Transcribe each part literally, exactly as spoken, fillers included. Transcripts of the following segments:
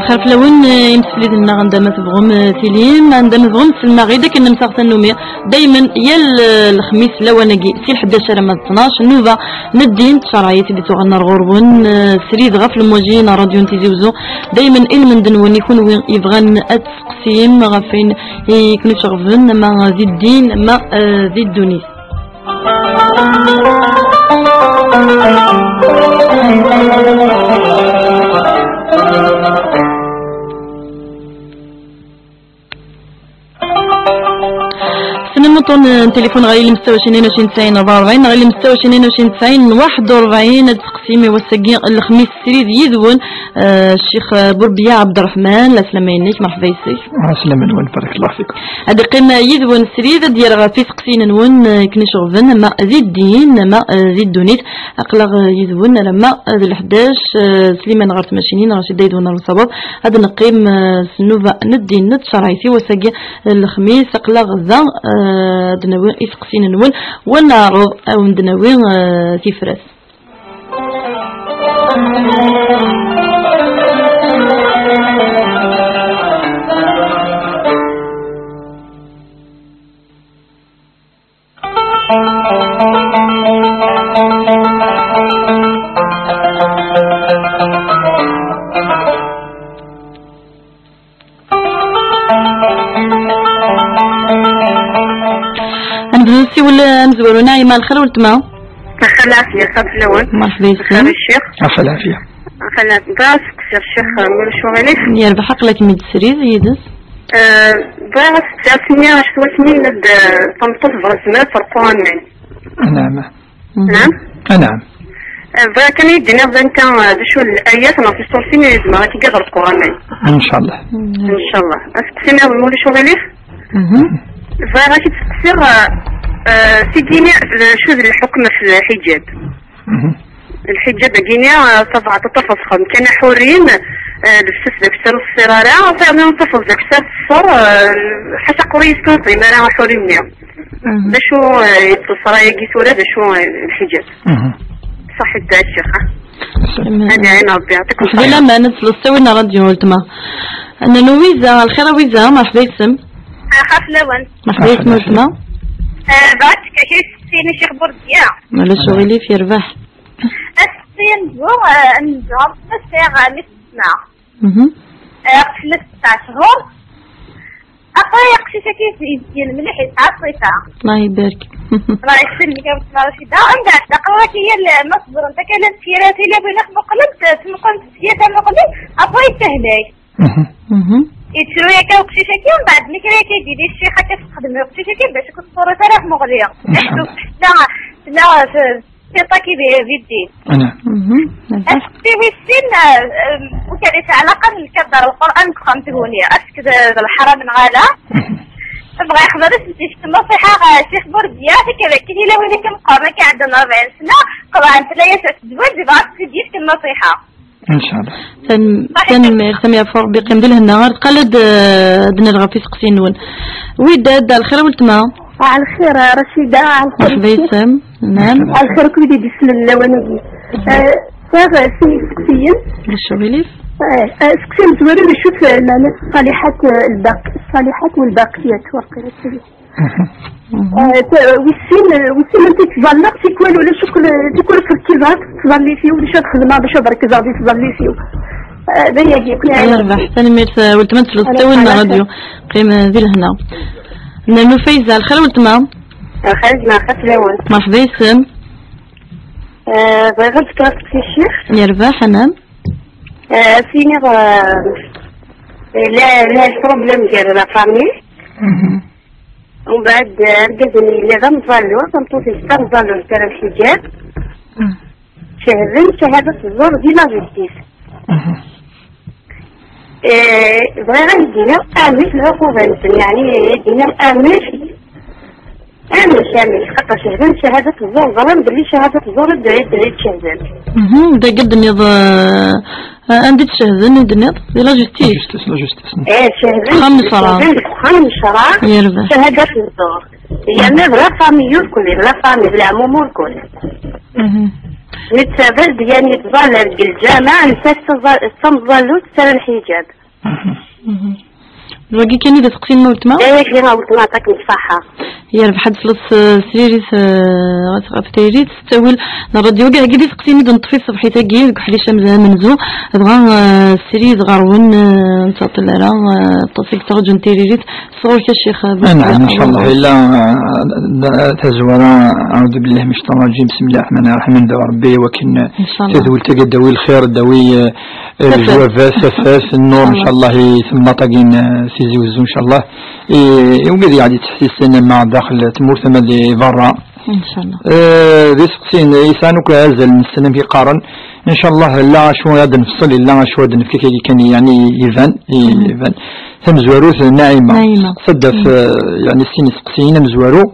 Lxir fell-awen, eh, imsefliden-nneɣ, anda ma tebɣum, eh, tilim, anda ma tebɣum, selmaɣ-id akken nemseɣ tannumi. Daymen, yal, eh, lexmis lawan-agi, si lḥdac alamma d ttnac, nnuba n ddin, ttcerɛit di tuɣal n ar ɣur-wen, eh, srid ɣef lemwaji n ṛadyu n Tizi Uzzu. Daymen, ilmend-nwen i kunwi yebɣan ad tesseqsim ɣef wayen i ken-iceɣben, ama di ddin, ama, eh, di ddunit. Snem uṭṭun n tilifun ɣer ilem ستة وعشرين اثنين وعشرين أربعة وأربعين, ɣer ilem ستة وعشرين اثنين وعشرين تسعين واحد وأربعين, ad teqsim i wass-agi lexmis srid yid-wen, eh, Ccix, eh, Burbiya Ɛebderreḥman, lɛeslama-inek, merḥba yes-k. Ɛeslama-nwen, barakallahu fikum. Ad iqqim yid-wen srid, ad d-yerr ɣef iseqsiyen-nwen, eh, akken iceɣben, ama di ddin, ama, eh, di ddunit. Aql-aɣ, eh, yid-wen alamma, eh, d leḥdac, eh, Sliman ɣer tmacinin, Racid Aydun ar usawaḍ. Ad neqqim, eh, s nnuba n ddin n tcerɛit i wass-agi, eh, lexmis. Aql-aɣ da, eh, ad d-nawi iseqsiyen-nwen, wala neɛreḍ ad wen-d-nawi, eh, tifrat. Ad nebdu nessiwel amezwaru. Naɛima, lxir weltma? Lxir lɛafya, ṣṣaḥ fell-awen. Merḥba yes-m. Lxir a ccix. Ɛfa lɛafya. Ɛfa lɛafya. Bɣiɣ ad seqsiɣ ccix, ma ulac aɣilif. Yerbeḥ, aql-akem-id srid yid-s. Eh, bɣiɣ ad seqsiɣ, ass-nni, acu wasmi nna-d, eh, tameṭṭut bɣiɣ zemreɣ ad ferqeɣ aman. Anɛam. Mhm. Naɛam? Anɛam. Eh, bɣiɣ kan ad yi-d-tiniḍ d anta, eh, d acu n layat neɣ tiṣurtin i zemreɣ ad k-id-ɣelqeɣ aman. Ncallah. Mhm. Ncallah. Aseqsi nniḍen ma ulac aɣilif? Mhm. Bɣiɣ ad k-id-seqsiɣ, eh, eh, seg yini d acu d lḥukm ɣef lḥijab? Mhm. Lḥijab-agi-nni, eh, tabɛaḍ ad tafeḍ kan aḥurin, eh, lebset d akessar ur teffiḍ ara, tayeḍ ad tafeḍ d akessar teffer, eh, ḥaca qur yesṭenṭim ara aḥurin-nni. Mhm. D acu, eh, yeṭṭes ṛṛay-agi tura, d acu, eh, lḥijab? Mhm. Ṣaḥit a ccix, ha? Ad iɛin Ṛebbi, yeɛṭikum ṣṣeḥḥa. Laman, ad tleḍ s tawin n ṛṛadyu, weltma. Nna Luwiza, lxir a Luwiza, merḥba yes-m. Xaf lawan. Merḥba yes-m, weltma. Eh, bɣiɣ ad k-id-seqsiɣ, Ccix Burdiya. Ma ulac aɣilif, yerbeḥ. Aseqsi n zzhu, eh, n zzhu, ma sɛiɣ, eh, mi tesma. Mhm. Eh, qeflet tesɛa cchur. Aql-i aqcic-agi yezyen mliḥ, yesɛa ṣṣifa. Allah ibarek. Allah yesellmek a weltma Racida. Mbeɛd aql-i yal ma ṣebbren takala n tira, tilawin ad muqlent, tmuqlent sya tamuqli, après yettahlak. Mhm. Mhm. Yettru yakka uqcic-agi, mbeɛd mi kra yakka yedili ccix akka txedm uqcic-agi, bac ur teṣṣuṛ ara tmuɣli. Ncallah. Tella, tella, Tiṭ-agi di, di ddin. Ana. Mhm. Aseqsi wis sin, eh, eh, ur yesɛi ɛlaqa n lkadar Lqur'an deg uxxam tguni. Ask d, d lḥaram neɣ ala? Mhm. Bɣiɣ ad as-d-yefk nnṣiḥa, eh, Ccix Burdiya, tikkelt-agi tilawin akken meqqren, akken ɛeddan rebɛin sna, qeḍɛent layas zzwaǧ, bɣiɣ ad as-d-yefk nnṣiḥa. Ncallah. Tan-, tanemmirt, am yeɛfu Rebbi, qqim di lehna. Ar tqal ad, eh, ad d-nerr ɣef iseqsiyen-nwen. Widad, lxir a weltma. Ah, lxir, Racida, ah, lxir. Merḥba yes-m. Naɛam. Ah, lxir akk wid i d-yeslen lawan-agi. Eh, sɛiɣ, eh, sin iseqsiyen. Ulac aɣilif. Eh, eh, aseqsi amezwaru d acu-t, eh, meɛna ṣṣaliḥat, eh, lbaq-, ṣṣaliḥat u lbaqiyat, waqila. Mhm. Eh, ta-, wis sin, eh, wis sin anta i ttẓalliɣ, tikwal ulac akk le-, tikwal ur trekkizeɣ akk tẓallit-iw, d acu ad xedmeɣ, d acu ad rekzeɣ di tẓallit-iw. Eh, d ayagi akk i yerbeḥ, tanemmirt, eh, weltma n tleḍ s tawin n ṛṛadyu. Qqim, eh, di lehna. Nna Fayza, lxir weltma? Lxir, lxir fell-awen. Merḥba yes-m. Eh, bɣiɣ ad d-fkeɣ aseqsi i ccix. Yerbeḥ, anɛam. Eh, ad s-iniɣ, eh, la, la problème gar la famille. Mhm. Umbeɛd, eh, argaz-nni yella d ameẓẓallu, tameṭṭut-is d tameẓẓallut, terra lḥiǧab. Mm. Cehden ccahadat ẓẓur di la justice. Mhm. Eh, bɣiɣ ad d-iniɣ amek lɛuquba-nsen, yeɛni ad d-iniɣ amek, amek كامل، خاطر شهدان شهادة الزور، ظلم باللي شهادة الزور الدعي الدعي تشهدان. Mhm, da i d-tenniḍ, eh, anda i d-cehden i d-tenniḍ? Di la justice. Justice, la justice. Eh, cehden. Uxxam n ccreɛ. Cehden deg uxxam n ccreɛ. Yerbeḥ. Shahadat n zzur. Yerna d la famille ur-kul, d la famille, d leɛmum ur-kul. Mhm. Netta d yani yettẓalla deg lǧameɛ, netta d taẓa-, d tameẓẓallut tara lḥiǧab. Mhm. Wagi kan i d aseqsi-nnem a weltma? D ayagi a weltma, ɛṭak-m ṣṣeḥḥa. Yerbeḥ ad tesleḍ s, s tririt, eh, ɣef, ɣef tayri, s ttawil n ṛṛadyu. Wagi d iseqsiyen i d-neṭṭef i tṣebḥit-agi deg uḥric amza-, amenzu. Dɣa, eh, srid ɣer-wen, eh, ur nettɛeṭṭil ara, eh, aṭas i yettṛaǧun tiririt. Sɣur-k a ccix, eh, Anɛam, inchallah, illa, eh, tazwara, أعوذ بالله من الشيطان الرجيم، بسم الله الرحمن الرحيم, ندعو ربي وكن inchallah. Tadwilt-agi ad d-tawi lxir, ad d-tawi, eh, Tafat. Lejwabas, tafat, nnur, inchallah. Inchallah, i temnaṭ-agi n, eh, Tizi Wezzu, inchallah. I, i wigad yettḥessisen ama daxel tmurt ama di berra. Inchallah. Eh, d iseqsiyen yesɛan akk azal nessen amek i qqaren. Inchallah, illa acu ad nfeṣṣel, illa acu ad nefk akka kan, yani, iban, i, iban. Tamezwarut, Naɛima. Naɛima. Tessad ɣef, eh, yani, sin iseqsiyen, amezwaru.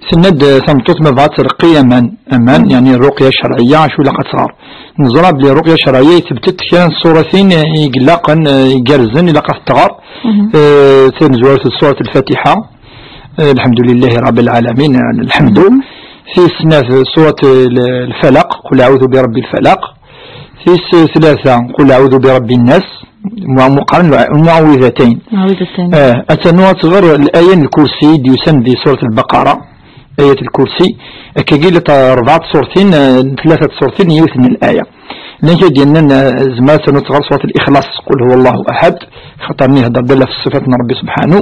Tenna-d, eh, tameṭṭut ma bɣa ad treqqi aman, aman, yani, rruqya ccerɛiyya, acu ilaq ad tɣer. Neẓra belli rruqya ccerɛiyya itebtet kra n tṣuratin, eh, i ilaqen, eh, igerrzen, ilaq ad t-tɣer. Eh, tamezwarut d surat Lfatiḥa. Eh, الحمد لله رب العالمين, eh, lḥemdu. Tis snat, surat, eh, L-, Lfalaq, قل أعوذ برب الفلق. Tis tlata, قل أعوذ برب الناس. Mu-, muqaren lwa-, muɛwidatayn. Muɛwidatayn. Eh, attanu ad tɣer l-aya n lkursi i d-yusan di surat Lbaqara. Ayat lkursi. Akkagi la t-, rebɛa tṣurtin, eh, tlata tṣurtin, yiwet n laya. Llan kra d-yennan, eh, zemreɣ ad tɣer surat Lixlaṣ, قل هو الله أحد, xaṭer-nni ihedder-d ala ɣef ṣṣifat n Ṛebbi subḥanu.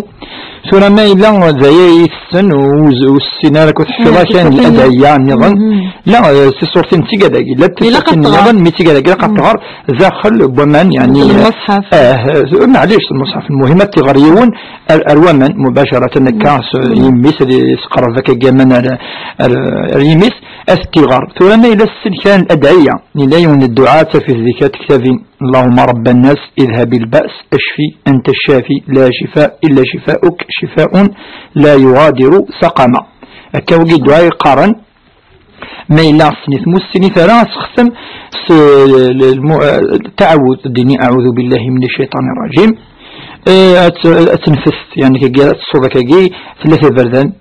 Tura ma yella d aya i tessen, ur z-, ur ssinen ara, ur teḥfiḍ ara kan adɛiya nniḍen. La, eh, tiṣurtin d tigadagi, la tiṣurtin nniḍen, mi d tigadagi, ilaq ad tɣer daxel n waman, yani, lmuṣḥaf. Eh, eh, maɛlic, lmuṣḥaf, lmuhim ad t-iɣer yiwen ar, ar waman, mubacaratan akka, s yimi-s, ad isqerreb akka aman ar, ar, ar yimi-s, ad t-iɣer. Tura ma yella tessen kra n adɛiya, yella yiwen n dduɛa, tafit deg kra tektabin, اللهم رب الناس اذهب البأس اشف أنت الشافي لا شفاء إلا شفاؤك شفاء لا يغادر سقما. Akka wagi dduɛa yeqqaren, ma yella ssnit, mu ssinit ara, ad sextem s l-, lmu-, eh, taɛawud, dini أعوذ بالله من الشيطان الرجيم. Eh, ad t-, ad tenfest, yani, kagi, ad tessuḍ akkagi, tlata iberdan.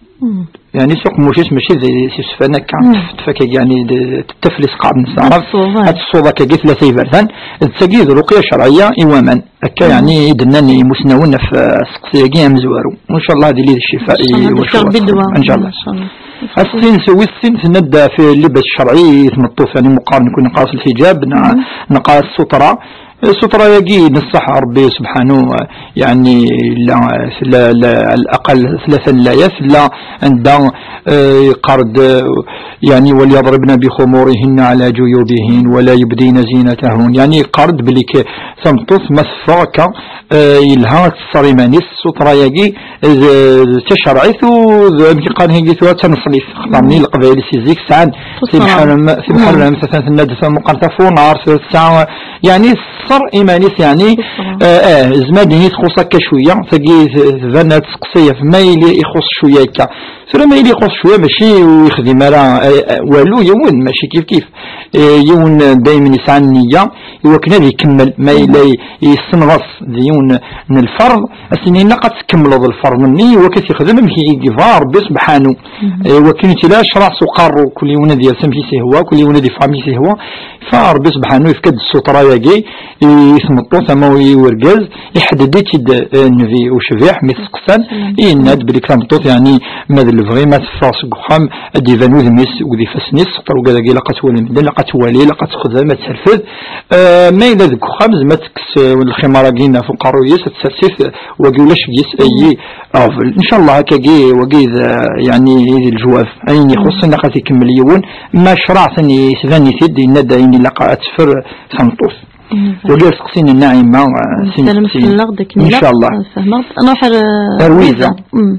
Yani, s uqemmuc-is, mačči d, s isefan akka, tef-, tfak, yani, d, tettafel isqaḍ n Saɛrab. Ad tessuḍ, eh. Ad tessuḍ akkagi tlata iberdan. D tagi d ruqya ccerɛiyya i waman. Akka, yani, i d-nnan imusnawen ɣef, eh, aseqsi-agi amezwaru. Inchallah, ad yili d ccifa i wacu ad txedmem. Inchallah. Aseqsi-ines wis sin, tenna-d ɣef llibas ccerɛi i tmeṭṭut, yani, meqqar nekni neqqar-as lḥiǧab, neɣ, neqqar-as ssutra. Ssutra-agi, neṣṣeḥ Ṛebbi subḥanu, yani, yella, tella, la, ɛal aqal tlata n layat, tella anda, eh, yeqqar-d, eh, yani, وليضربن بخمرهن على جيوبهن ولا يبدين زينتهن. Yani, yeqqar-d belli k-, tameṭṭut ma teffeɣ akka, eh, yelha ad tesser iman-is, ssutra-agi, d, d tacerɛit u d, amek i qqaren higi tura, d taneṣlit. Xaṭer-nni Leqbayel si zik sɛan timḥerrem, timḥerrem, atan tenna-d tamuqant tafunart, tesɛa, yani, tesser iman-is, yani, eh, eh, zma d-nini txuṣ akka cwiya, tagi t-, tban ad tseqsi ɣef ma yili ixuṣ cwiya akka. Tura ma yili ixuṣ cwiya, mačči ur yexdim ara, eh, eh, walu yiwen, mačči kif kif. Eh, yiwen daymen yesɛa nniya, i wakken ad ikemmel, ma yella yessenɣes d yiwen n lferḍ, ad s-nini ilaq ad tkemmleḍ lferḍ-nni, i wakken ad t-yexdem amek i yebɣa Ṛebbi subḥanu. Eh, i wakken ur ttili ara ccreɛ s uqerru, kul yiwen ad yers amek i s-ihwa, kul yiwen ad yeffeɣ amek i s-ihwa. Fa Ṛebbi subḥanu yefka-d ssutra-agi i tmeṭṭut ama i urgaz, iḥedded-itt-id, eh, Nnbi ucbiḥ, mi t-seqsan, yenna-d belli tameṭṭut, yani, ma d lebɣi, ma teffeɣ seg uxxam, ad d-iban udem-is deg ifassen-is, xaṭer ugad-agi ilaq ad twali medden, ilaq ad twali, ilaq ad texdem, ad terfed. Eh, ma yella deg uxxam, zma ad tekkes, eh, lximar-agi ɣef uqerruy-is, ad tsers-it, eh, wagi ulac deg-s ayi aɣbel. Inchallah, akkagi, wagi d, eh, yani, i d lejwab. Ayen ixuṣṣen, ilaq ad ikemmel yiwen, ma ccreɛ tani tban-it-id, yenna-d ayen ilaq ad teffer tameṭṭut. Wagi d aseqsi n Naɛima, eh, sin iseqsiyen. Salam fell-aɣ-d akken ilaq. Inchallah. Fehmeɣ-d. Nruḥ ar, eh, ar Wiza. Wiza. Mm.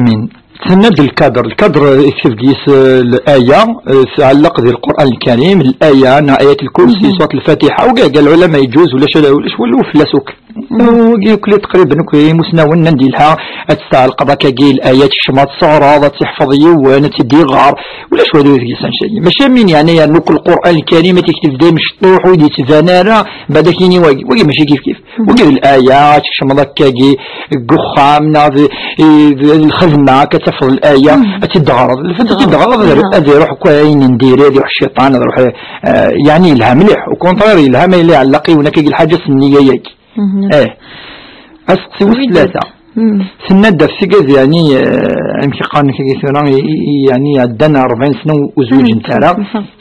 Amin. Tenna-d lkadr, lkadr, eh, yekteb deg-s, eh, l-aya, eh, tɛelleq di Lqur'an Lkarim, l-aya, neɣ ayat lkursi, surat Lfatiḥa, u kra, kra lɛulama yeǧǧuz, ulac, ulac walu fell-as akk. Wagi akk li taqriben akk imusnawen nnan-d yelha ad testeɛlqeḍ akkagi l-ayat, kecmeḍ ad teɣreḍ, ad tt-iḥfeḍ yiwen, ad tt-id-iɣer, ulac walu deg-s anect-agi. Mačči am win yeɛni yernu akk Lqur'an Lkarim ad t-yekteb dayem cṭuḥ ur d-yettban ara, mbeɛd ad k-yini wagi, wagi mačči kif kif. Wagi d laya, ad tkecmeḍ akkagi deg uxxam, neɣ d, i, d lxedma, akka ad tafeḍ laya, ad tt-id-teɣreḍ. Lfet ad tt-id-teɣreḍ, ad, ad iruḥ akk ayen n diri, ad iruḥ cciṭan, ad iruḥ, eh, yeɛni yelha mliḥ. Au contraire, yelha ma yella iɛelleq yiwen akkagi lḥaǧa s nniya-yagi. Eh. Aseqsi wis tlata. Tenna-d ɣef tigad, yeɛni, eh, amek i qqaren akkagi tura, i, i, i, yeɛni ɛeddan rebɛin sna ur zwiǧent ara.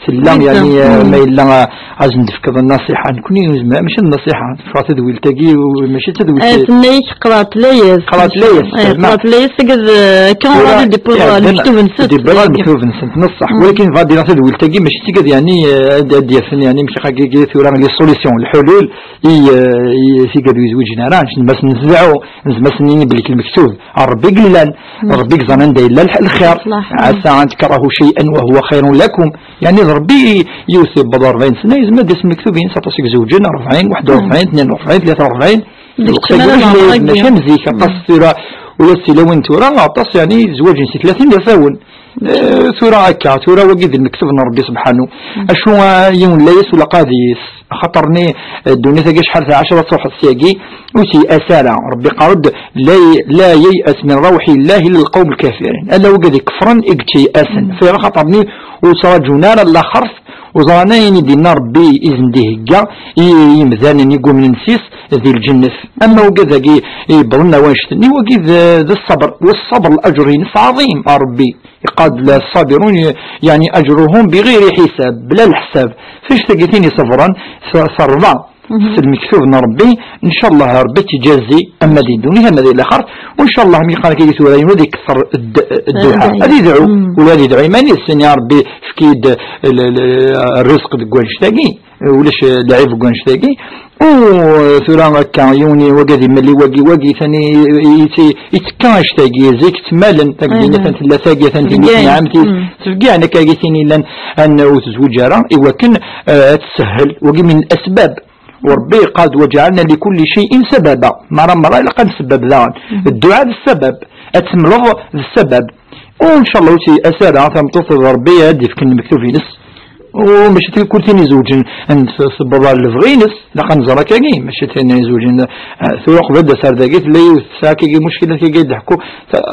Tella, yeɛni, eh, ma yella, eh, ad sen-d-tefkeḍ nnasiḥa, nekkni nezmer, mačči d nnasiḥa, tefka tadwilt-agi, u-, mačči d tadwilt. Eh, tenna-yak qrant layas. Qrant layas, eh, qrant layas, tigad, eh, akka ara d-dibbiḍ lmektub-nsent. Dibbiḍ lmektub-nsent, neṣṣaḥ. Walakin bɣa d-iniɣ tadwilt-agi, mačči d tigad, yeɛni, eh, ad, ad d-yafen, yeɛni, amek akka, akka, tura, les solutions, lḥulul, i, eh, i tigad ur zwiǧen ara, nezmer ad sen-nzedɛu, nezmer ad sen-nini belli lmektub, Ṛebbi i yellan, Ṛebbi i yeẓran anda yella lx-, lxir. Ɛasa an tekrahu cay'an wa huwa xayrun lakum. Yeɛni d Ṛebbi yiwet yewweḍ rebɛin sna, yezmer ad d-yas lmektub-ines, aṭas i izewǧen, rebɛin, waḥed u rebɛin, tnin u rebɛin, tlata u rebɛin. Lweqt-agi ur yelli mačči am zik, aṭas tura, ula d tilawin tura, aṭas, yeɛni, zwaǧen si tlatin d asawen. Eh, tura akka, tura wagi d lmektub n Ṛebbi subḥanu. Acu, ah, yiwen layas ur ilaq ad yis-, axaṭer-nni, eh, ddunit-agi acḥal teɛca ad truḥ seg-agi, ur tt-yeyas ara. Ṛebbi iqqar-d, "La, la yey'as min rawḥi Llah illa lqawm lkafirin." Ala wigad ikefren i yettyasen. Fayɣ axaṭer-nni ur ttraǧun ara laxert, ur ẓran ayen i d-yenna Ṛebbi i sen-d-ihegga i yimdanen i yumnen s-is di lǧennet. Ama wigad-agi i yewwḍen ar wannect-nni, wagi d, d ṣṣber, والصبر الأجر-ines ɛaḍim, a Ṛebbi. Iqqar-d, "La ṣṣabirun, yeɛni, ajruhum biɣayri ḥisab", bla leḥsab. Ticki tagi tin iṣebren, t-, terba. s lmektub n Rebbi, ncallah Rebbi ad t-ijazi ama di ddunit ama di laxert, u ncallah mi yeqqar akka tura yiwen ad ikter dduɛa, ad idɛu, wala ad idɛu iman-is, ini a Rebbi efk-iyi-d rizq deg wannect-agi, ulac lɛib deg wannect-agi. U tura akka yiwen wagi ad imali wagi, wagi tani yettekka annect-agi, zik ttmalen, tagi atan tella, tagi atan tili, tebgiɛen akka tini llan an ur tezwiǧ ara, iwakken ad teshel, wagi min asbab. U Rebbi yeqqar-d: "وجعلنا لكل شيء سببا." Mara mara ilaq ad nsebbab daɣen. Dduɛa d ssabab, ad temleḍ d ssabab. U ncallah ur tt-as ara tameṭṭut d Rebbi ad d-ifken lmektub-ines. U mačči tikkelt tin izewǧen ad tewweḍ ar lebɣi-ines, ilaq ad nẓer akkagi, mačči tin izewǧen, ah, tura qbel d asar dagi tella yiwet tesɛa akkagi muckil akkagi d-teḥku,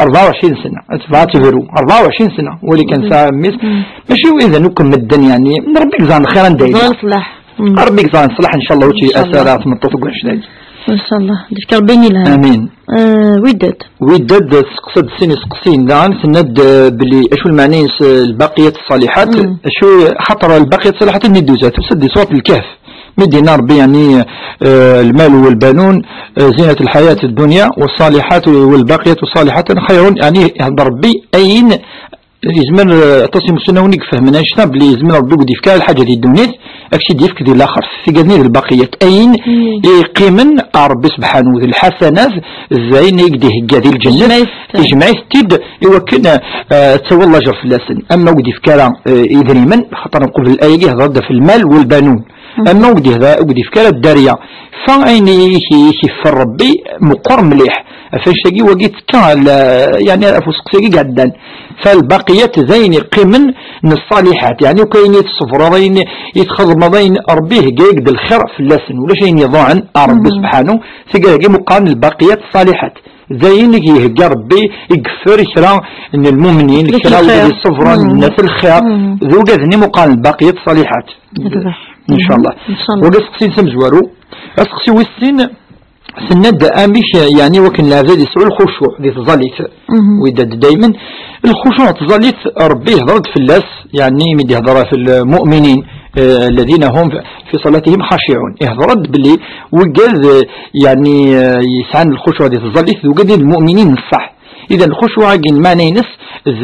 rebɛa u ɛecrin sena, ad tebɣa ad tebru, rebɛa u ɛecrin sena, wali kan tesɛa mmi-s, mačči widen akk medden, yeɛni, Rebbi yeẓra lxir anda yella. Rebbi yeẓra ṣṣlaḥ, ncallah ur tt-as ara tmeṭṭut deg wannect-agi. Ncallah, d-ifk Rebbi ayen yelhan. Amin. Eh, Widdad. Widdad tesseqsa-d sin iseqsiyen daɣen, tenna-d, eh, belli acu lmeɛna-ines, eh, lbaqiyat ṣṣaliḥat, acu, xaṭer lbaqiyat ṣṣaliḥat nni d-tusa, tusa-d di surat Lkehf. Mi d-yenna Rebbi, yeɛni, eh, المال والبنون زينة الحياة الدنيا والصالحات والباقيات الصالحات خير، yeɛni, ihedder Rebbi ayen Yezmer, eh, aṭas imusnawen i ifehmen annect-a, belli yezmer Rebbi ur d-yefki ara lḥaǧa di ddunit, ad k-tt-id-yefk di laxert. Tigad-nni d lbaqiyat. Ayen i yeqqimen ar Rebbi sebḥanu, d lḥasanat, d ayen i k-d-ihegga di lǧennet, ijmeɛ-it-id i wakken, eh, ad tawiḍ lajer fell-asen. Ama ur d-yefki ara, eh, idrimen, xaṭer qbel ayagi hder-d ɣef lmal u lbanun. Ama ur d-yefki ara dderya. Fa ayen i k-, i k-yeffer Rebbi meqqer mliḥ. Ɣef annect-agi wagi tekka, yeɛni, ɣef useqsi-agi iɛeddan. Falbaqiyat d ayen yeqqimen n ṣṣaliḥat, yeɛni akk ayen i tṣebreḍ, ayen i txedmeḍ, ayen Rebbi ihegga-yak-d lxir fell-asen, ulac ayen iḍuɛen ar Rebbi sebḥanu, tigad-agi meqqar lbaqiyat ṣṣaliḥat. D ayen i ihegga Rebbi i yeffer i kra n lmumnin, kra n wid iṣebren, nnat lxir, d ugad-nni meqqar lbaqiyat ṣṣaliḥat. Ncallah. Wagi aseqsi n tamezwaru, aseqsi wis sin, Tenna-d amek, yeɛni, wakken lɛebd ad yesɛu lxucuɛ di tẓallit. Wid-ad daymen, lxucuɛ n tẓallit, Rebbi ihder-d fell-as, yeɛni, mi d-ihder ɣef lmuminin, eh, الذين هم في صلاتهم خاشعون. Ihder-d belli wigad, eh, yeɛni, eh, yesɛan lxucuɛ di tẓallit, d wigad i d lmuminin n ṣṣeḥ. Idan, lxucuɛ-agi, lmeɛna-ines, d,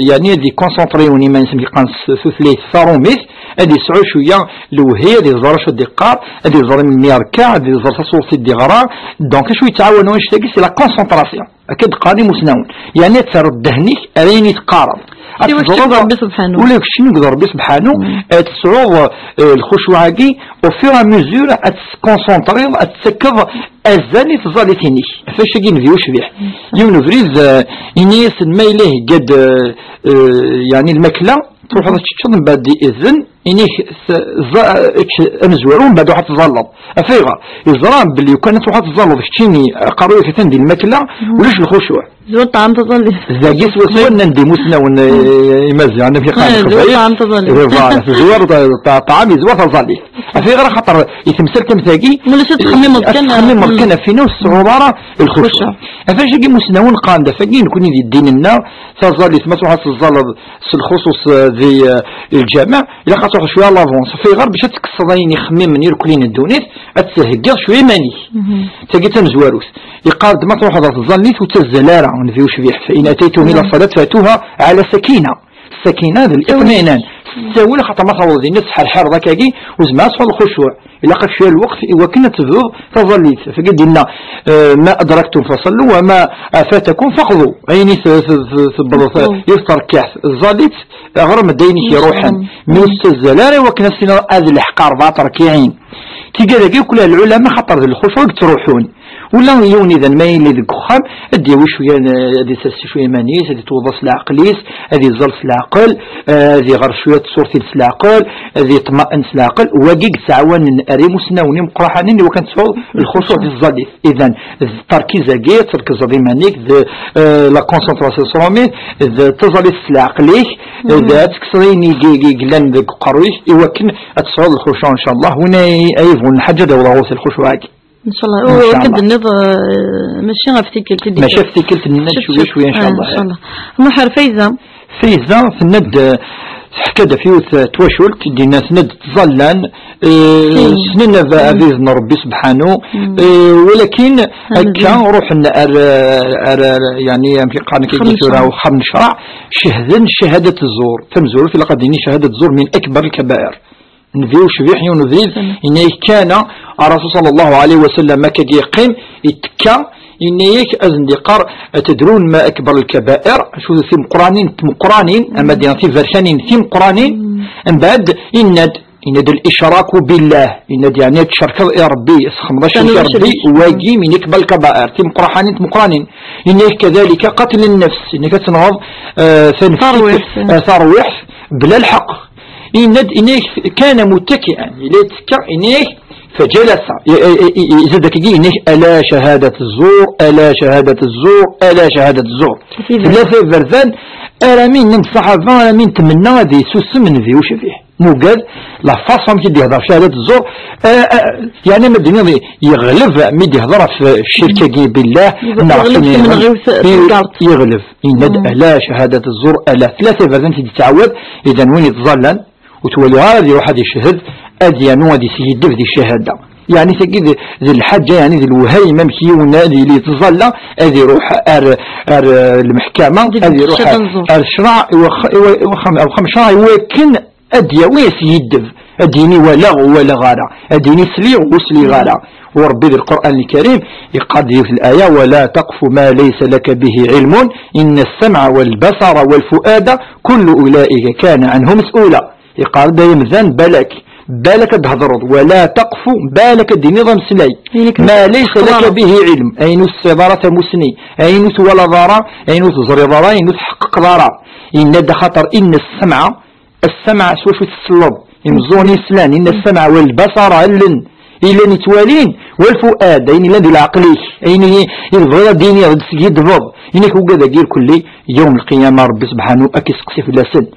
yeɛni, ad ikonsentriwen iman-is, mi qqaren s tutlayt tarumit, ad yesɛu cwiya lewhi, ad iẓer acu ad iqqar, ad iẓer melmi irkeɛ, ad iẓer taṣuṛt i d-iɣra. Donc, acu yettɛawan wannect-agi, c'est la concentration. Akka d-qqaren imusnawen. Yeɛni, ad terreḍ ddehn-ik ar ayen i teqqareḍ. Ad teẓreḍ ula d keččini deg Rebbi sebḥanu, ad tesɛuḍ, eh, lxucuɛ-agi, au fur et à mesure, ad teskonsentriḍ, ad tettakkeḍ azal i tẓallit-inek. Ɣef wacagi n di ucbiḥ. Yiwen ubrid, eh, ini-asen ma yella ihegga-d, eh, eh, yeɛni lmakla, truḥeḍ ad teččeḍ, mbeɛd izen, ini-k s-, ẓa-, ečč amezwaru, mbeɛd ruḥ ad tẓalleḍ. Ɣef ayɣer? Yeẓra belli ukan ad truḥeḍ ad tẓalleḍ keččini, aqerruy-ik atan di lmakla, ulac lxucuɛ. Zwir ṭṭɛam taẓallit. Dagi swaswa nnan-d imusnawen, eh, imaziɣen, amek i qqaren, eh, zwir ṭṭɛam taẓallit. Eh, voilà, zwir ṭ-, ṭ-, ṭṭɛam, zwir taẓallit. Ɣef ayɣer? Axaṭer i temsalt am tagi, ulac, ad tettxemmimeḍ kan, ad tettxemmimeḍ kan ɣef win ur tesɛuḍ ara lxucuɛ. Ɣef wacagi imusnawen qqaren-d, ɣef wagi nekni di ddin-nneɣ, taẓallit ma truḥ ad teẓẓaleḍ s lxuṣuṣ, eh, di, eh, lǧameɛ, ilaq ad truḥeḍ cwiya à l'avance. Ɣef ayɣer? Bac ad tekkseḍ ayen ixemmimen irkelli n ddunit, ad theggiḍ cwiya iman-ik. Tagi d tamezwarut. Yeqqar-d ma truḥeḍ ɣer tẓallit ur ttazzal ara, nnbi ucbiḥ, فإن أتيتم إلى الصلاة فأتوها على سكينة. Sakina d liṭminan. S ttawil, xaṭer ma tawḍeḍ dinna tesḥerḥireḍ akkagi, ur tezmireḍ ad tesɛuḍ lxucuɛ. Ilaq-ak cwiya lweqt i wakken ad tebduḍ taẓallit. Ɣef wagi d-yenna, eh, ما أدركتم فصلوا وما فاتكم فاقضوا. Ayen i t-, t-, t-, tewwḍeḍ, i terkiɛt tẓallit, ɣer-d ayen i k-iruḥen. Mi ur tettazzal ara i wakken ad s-tiniḍ ad lḥeqq rebɛa terkiɛin. Tigad-agi akk lɛulama, xaṭer d lxucuɛ i yettruḥun. Ula yiwen idan ma yili deg uxxam, ad d-yawi cwiya, ad isers cwiya iman-is, ad itewweḍ s leɛqel-is, ad iẓẓal s leɛqel, ad iɣer cwiya tṣurt-is s leɛqel, ad iṭma'en s leɛqel. Wagi i yettɛawanen ar imusnawen imeqqraḥanen i wakken ad tesɛuḍ lxucuɛ di tẓallit. Idan, d terkiz-agi, ad terkezeḍ iman-ik, d, eh, la concentration s rumi, d taẓallit s leɛqel-ik, d ad tekkseḍ ayen i, i, i yellan deg uqerruy-ik i wakken ad tesɛuḍ lxucuɛ, ncallah. Win ay, ay yebɣun lḥaǧa ad awḍeɣ ɣur-s lxucuɛ-agi. Ncallah. Ncallah. U akken d-tenniḍ, eh, mačči ɣef tikkelt i d-, mačči ɣef tikkelt, nna-d cwiya, cwiya, ncallah. Ah, ncallah. Muḥer Fayza. Fayza tenna-d, eh, teḥka-d ɣef yiwet, eh, twacult, dinna tenna-d ttẓallan, Eh, ssnen ab-, abrid n Rebbi subḥanu, eh, walakin akka ruḥen ar, ar, ar, yani, amek i qqaren akka tura, uxxam n ccṛeɛ, cehden ccahadat zzur. Tamezwarut, ilaq ad d-nini ccahadat zzur min akbar lkabair. Nnbi ucbiḥ yiwen ubrid, yenna-yak kan, Rasul sallallahu alayhi wa sallam, akka yeqqim, yettekka, yenna-yak, ad sen-d-iqqar, atadrun ma akbar lkabair, acu d timeqqranin, timeqqranin, ama d tiberkanin, timeqqranin, mbeɛd, yenna-d, yenna-d al-icraku billah, yenna-d, yani, ad tcerkeḍ i Rebbi, ad txedmeḍ acrik i Rebbi, wagi min akbar lkabair, timeqqranin, timeqqranin. Yenna-yak kadalika qatl nnefs, yenna-yak ad tenɣeḍ, eh, tanefsit, tarwiḥt, eh, tarwiḥt, bla lḥeqq. Yenna-d, yenna-yak, kana muttaki'an, yella yettekka, yenna-yak, fajalasa, i-, i-, i-, i-, izad akkagi, yenna-yak, ala cahadat zzur, ala cahadat zzur, ala cahadat zzur. Tlata iberdan, arami nnan ṣṣaḥaba, arami tmenna ad yessusem nnbi ucbiḥ. Mugad, la façon amek i d-yehder cahadat zzur, eh, eh, yani ma d-tiniḍ yeɣleb mi d-yehder ɣef ccirk-agi billah, neɣ yeɣleb ɣef timenɣiwt, yeɣleb. Yenna-d, ala cahadat zzur, ala. Tlata iberdan i d-yettɛawad, idan win yettẓallan, ur t-waliɣ ara ad iruḥ ad icehhed, ad yanu ad yesgiddeb di ccahada. Yani tagi d, d lḥaǧa, yani d lwehayem amek yiwen ad yili yettẓalla, ad iruḥ ar, ar, eh, lmeḥkama, ad iruḥ ar ccṛeɛ, i wax-, i wa-, i waxxam, ar uxxam n ccṛeɛ, i wakken ad d-yawi asgiddeb, ad d-yini walaɣ ur walaɣ ara, ad d-yini sliɣ ur sliɣ ara. U Rebbi di Lqur'an Lkarim yeqqar-d yiwet laya, ولا تقف ما ليس لك به علم إن السمع والبصر والفؤاد كل أولئك كان عنه مسؤولا. Yeqqar-d ay amdan, balak, balak ad d-thedreḍ, ولا تقف, balak ad d-tiniḍ ameslay, ما ليس لك به علم, ayen ur tesɛiḍ ara tamusni, ayen ur twalaḍ ara, ayen ur teẓriḍ ara, ayen ur tḥeqqeqeḍ ara. Yenna-d axaṭer إن السمع, السمع s wacu tesleḍ, imeẓẓuɣen yeslan, إن السمع والبصر, allen, i llan yettwalin, والفؤاد, ayen yellan di leɛqel-ik, ayen i, i tebɣiḍ ad d-tiniḍ, ad d-teskiddbeḍ, yenna-k ugad-agi irkelli, yawm lqiyama Rebbi subḥanu ad k-iseqsi fell-asen.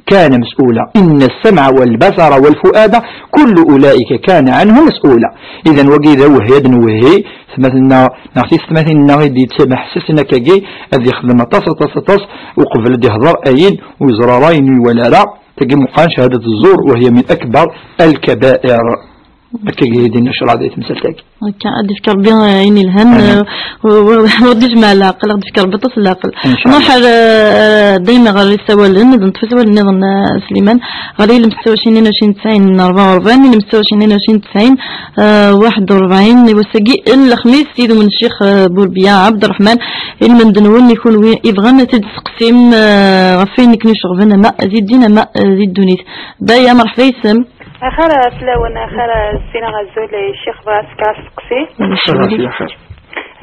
كان مسؤولا إن السمع والبصر والفؤاد كل أولئك كان عنه مسؤولا. Idan wagi d awehhi ad nwehhi tmatin-nneɣ neɣ tisetmatin-nneɣ i d-yettmaḥessisen akkagi, ad yexdem aṭas, aṭas, aṭas uqbel ad yehder ayen ur yeẓra ara, ayen ur iwala ara. Tagi meqqar cahadat zzur, وهي من أكبر الكبائر. Akka i d-yenna ccṛeɛ di temsalt-agi. Akka, ad d-ifk Rebbi, eh, ayen yelhan, eh, u-, u-, ur d-ijmeɛ leɛqel, ad d-ifk Rebbi aṭas n leɛqel. Ncallah. Nruḥ ar, eh, daymi ɣer yisawalen, ad neṭṭef isawalen nniḍen, eh, Sliman, ɣer yilem setta u ɛecrin tnin u ɛecrin tesɛin rebɛa u rebɛin, yilem setta u ɛecrin tnin u ɛecrin tesɛin, eh, waḥed u rebɛin, i wass-agi, n lexmis, yid-wen Ccix, eh, Burbiya Ɛebderreḥman, ilmend-nwen, i kunwi ibɣan ad t-id-tseqsim, eh, ɣef wayen i ken-iceɣben, ama di ddin, ama, eh, di ddunit. Daya, merḥba yes-m. Axir fell-awen, axir ssineɣ azul i ccix, bɣiɣ ad s-kkeɣ asteqsi. Ccix, axir.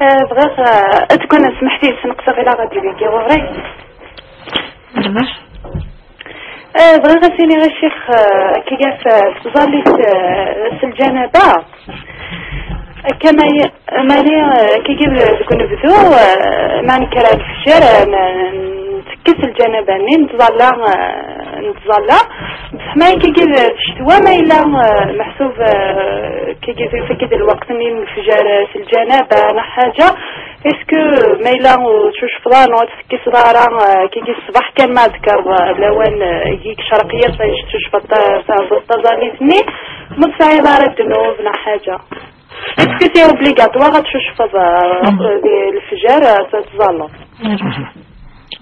Eh, bɣiɣ, eh, ad tkun smeḥt-iyi, sneqseɣ ila ɣad ibeggi ɣur-i. Rbeḥ. Eh, bɣiɣ ad s-iniɣ i ccix, eh, akka gaf, eh, tẓallit, eh, s lǧanaba. Akka ma y-, mani, eh, kagi deg unebdu, eh, ma nekker ar lefjer, eh, n-, n-, ntekkes lǧanaba-nni, nettẓalla, eh, nettẓalla. Bṣeḥ ma kagi d ccetwa, ma yella, eh, meḥsub, eh, kagi d, kagi d lweqt-nni n lefjer, eh, s lǧanaba neɣ ḥaǧa, est-ce que ma yella ur tcucfeḍ ara neɣ ur tettekkiseḍ ara, eh, kagi ṣṣbeḥ kan ma ad d-tekkreḍ, eh, lawan, eh, i yecreq yiḍ, tcucfeḍ ta-, ta-, taẓallit-nni, ma ur tesɛiḍ ara ddnub neɣ ḥaǧa? Est-ce que c'est obligatoire ad tcucfeḍ, euh, di lefjer, euh, ad tẓalleḍ?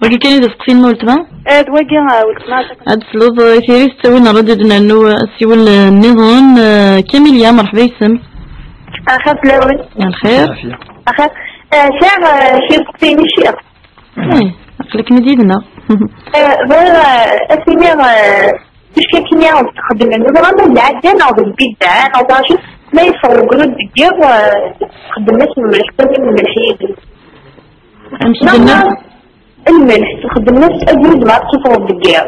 Wagi kan i d aseqsi-nnem a weltma? Eh, d wagi, a weltma. Ad tesleḍ, eh, tiri s ttawil n ṛṛadyu ad d-nernu, eh, asiwel, eh, nniḍen, eh, Kamilia, merḥba yes-m. Axir fell-awen. Lxir. Axir, eh, sɛiɣ, eh, kra n tseqsiyin i ccix. Eh, aql-ikem-id yid-neɣ. Eh, bɣiɣ, eh, ad s-iniɣ, eh, Ticki akken i aɣ-d-xeddmen, ur ẓriɣ ma d lɛadda neɣ d lbidɛa neɣ d acu, ma yeffeɣ ugrud deg yiḍ, eh, xeddmen-as lmelḥ, xeddmen lmelḥ yid-s. Amek i d-tenna? Lmelḥ, xeddmen-as agrud ma teffɣeḍ deg yiḍ.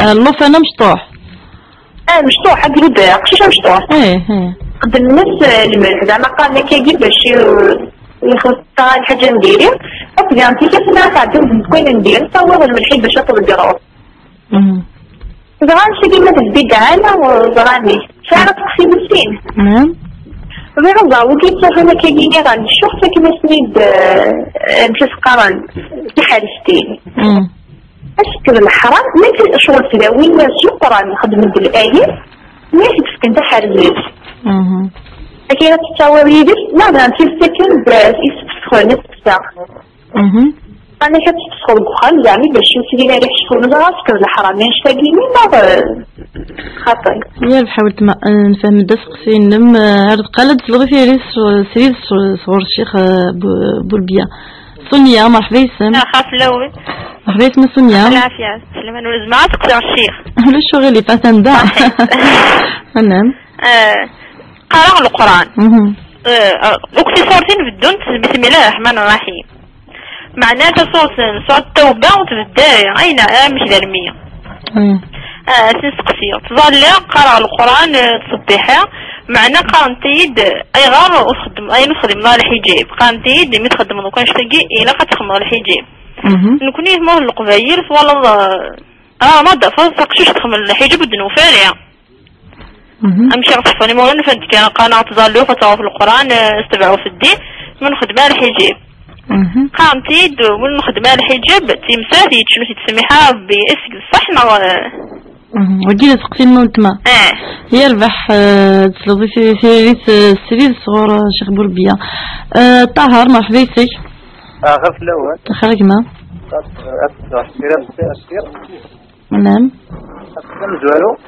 Ah, llufan amecṭuḥ. Ah, amecṭuḥ, agrud, aqcic amecṭuḥ. Eh, eh. Xeddmen-as, eh, lmelḥ, zeɛma qqaren akkagi bac, eh, ixuṣṣ lḥaǧa n diri, akk diɣen tikkelt ma tɛeddaḍ deg tmeqquyin n diri, tawiḍ lmelḥ-ik bac ad tḍeggreḍ. Mhm. Ẓran seg ma d lbidɛa neɣ ẓran-it. Sɛiɣ asteqsi wis sin. Naam. Bɣiɣ ad ẓreɣ wigi yettruḥun akkagi iɣer n ccuq, ttaken-asen-id, eh, amek i s-qqaren, tiḥerctin. Mm. Est-ce que d leḥram, nekk ccɣel tlawin s Leqran xedmen-d lɛali, Mi i t-id-fken taḥerzit. Mhm. Akken ad tettawiḍ yid-s, neɣ d anti akken d isefsxen, isefsa. Mhm. Amek ad teṭṭseḍ deg uxxam, zeɛma bac ur ttili ara iḥeckulen, ẓer asekkeḍ leḥram, annect-agi-nni, neɣ, eh, xaṭi? Yerbeḥ a weltma, eh, nefhem-d aseqsi-nnem, eh, ar deqqal ad tesleḍ i tiri s-, srid s-, sɣur ccix, eh, Bu-, Burbiya. Sonia, merḥba yes-m. Axaf fell-awen. Merḥba yes-m a Sonia. Lɛafya, slman, ur nezmir ad teqsiɣ ccix. Ulac uɣilif, atan da. Saḥit. Anam. Eh, qqareɣ Leqran. Mhm. Eh, ukti ṣurtin beddunt bismillah ar-Rahman ar-Rahim. Meɛna taṣurt n Surat Tawba ur tbedda ara, ayen amek d almi. Mm. Ah, sin seqsi. Ttẓalliɣ, qqareɣ Leqran, eh, ttṣebbiḥiɣ, meɛna qqarent-iyi-d, ayɣer ur txeddem, ayen ur txeddmeḍ ara lḥiǧab. Qqarent-iyi-d, imi txeddmeḍ akk annect-agi, ilaq ad txedmeḍ lḥiǧab. Mhm. Nekni, ma d Leqbayel, twalaḍ, eh, ah, ma d-tafeḍ taqcict txemmel lḥiǧab ur d-nufi ara. Mhm. Amek i ɣ-teffɣen imawlan, ufan-d kan qqaren-aɣ tẓallit, ad taɣeḍ Leqran, eh, s tebɛu f ddin, ma nxeddem ara lḥiǧab. Mhm. Qqaren-t-id, win nxeddem ara lḥiǧab, d timsat, yettcemmiḥ-it ttsemmiḥ Rebbi, est-ce que d ṣṣeḥ neɣ, eh? Mhm. Wagi d aseqsi n weltma. Eh. Yerbeḥ, eh, tesleḍ i ti-, tiririt, eh, srid sɣur, eh, Ccix Burbiya. Eh, Ṭaher, merḥba yes-k. Ah, ɣef lawan. Axir a gma. At, at, at, Naam. Tamezwarut.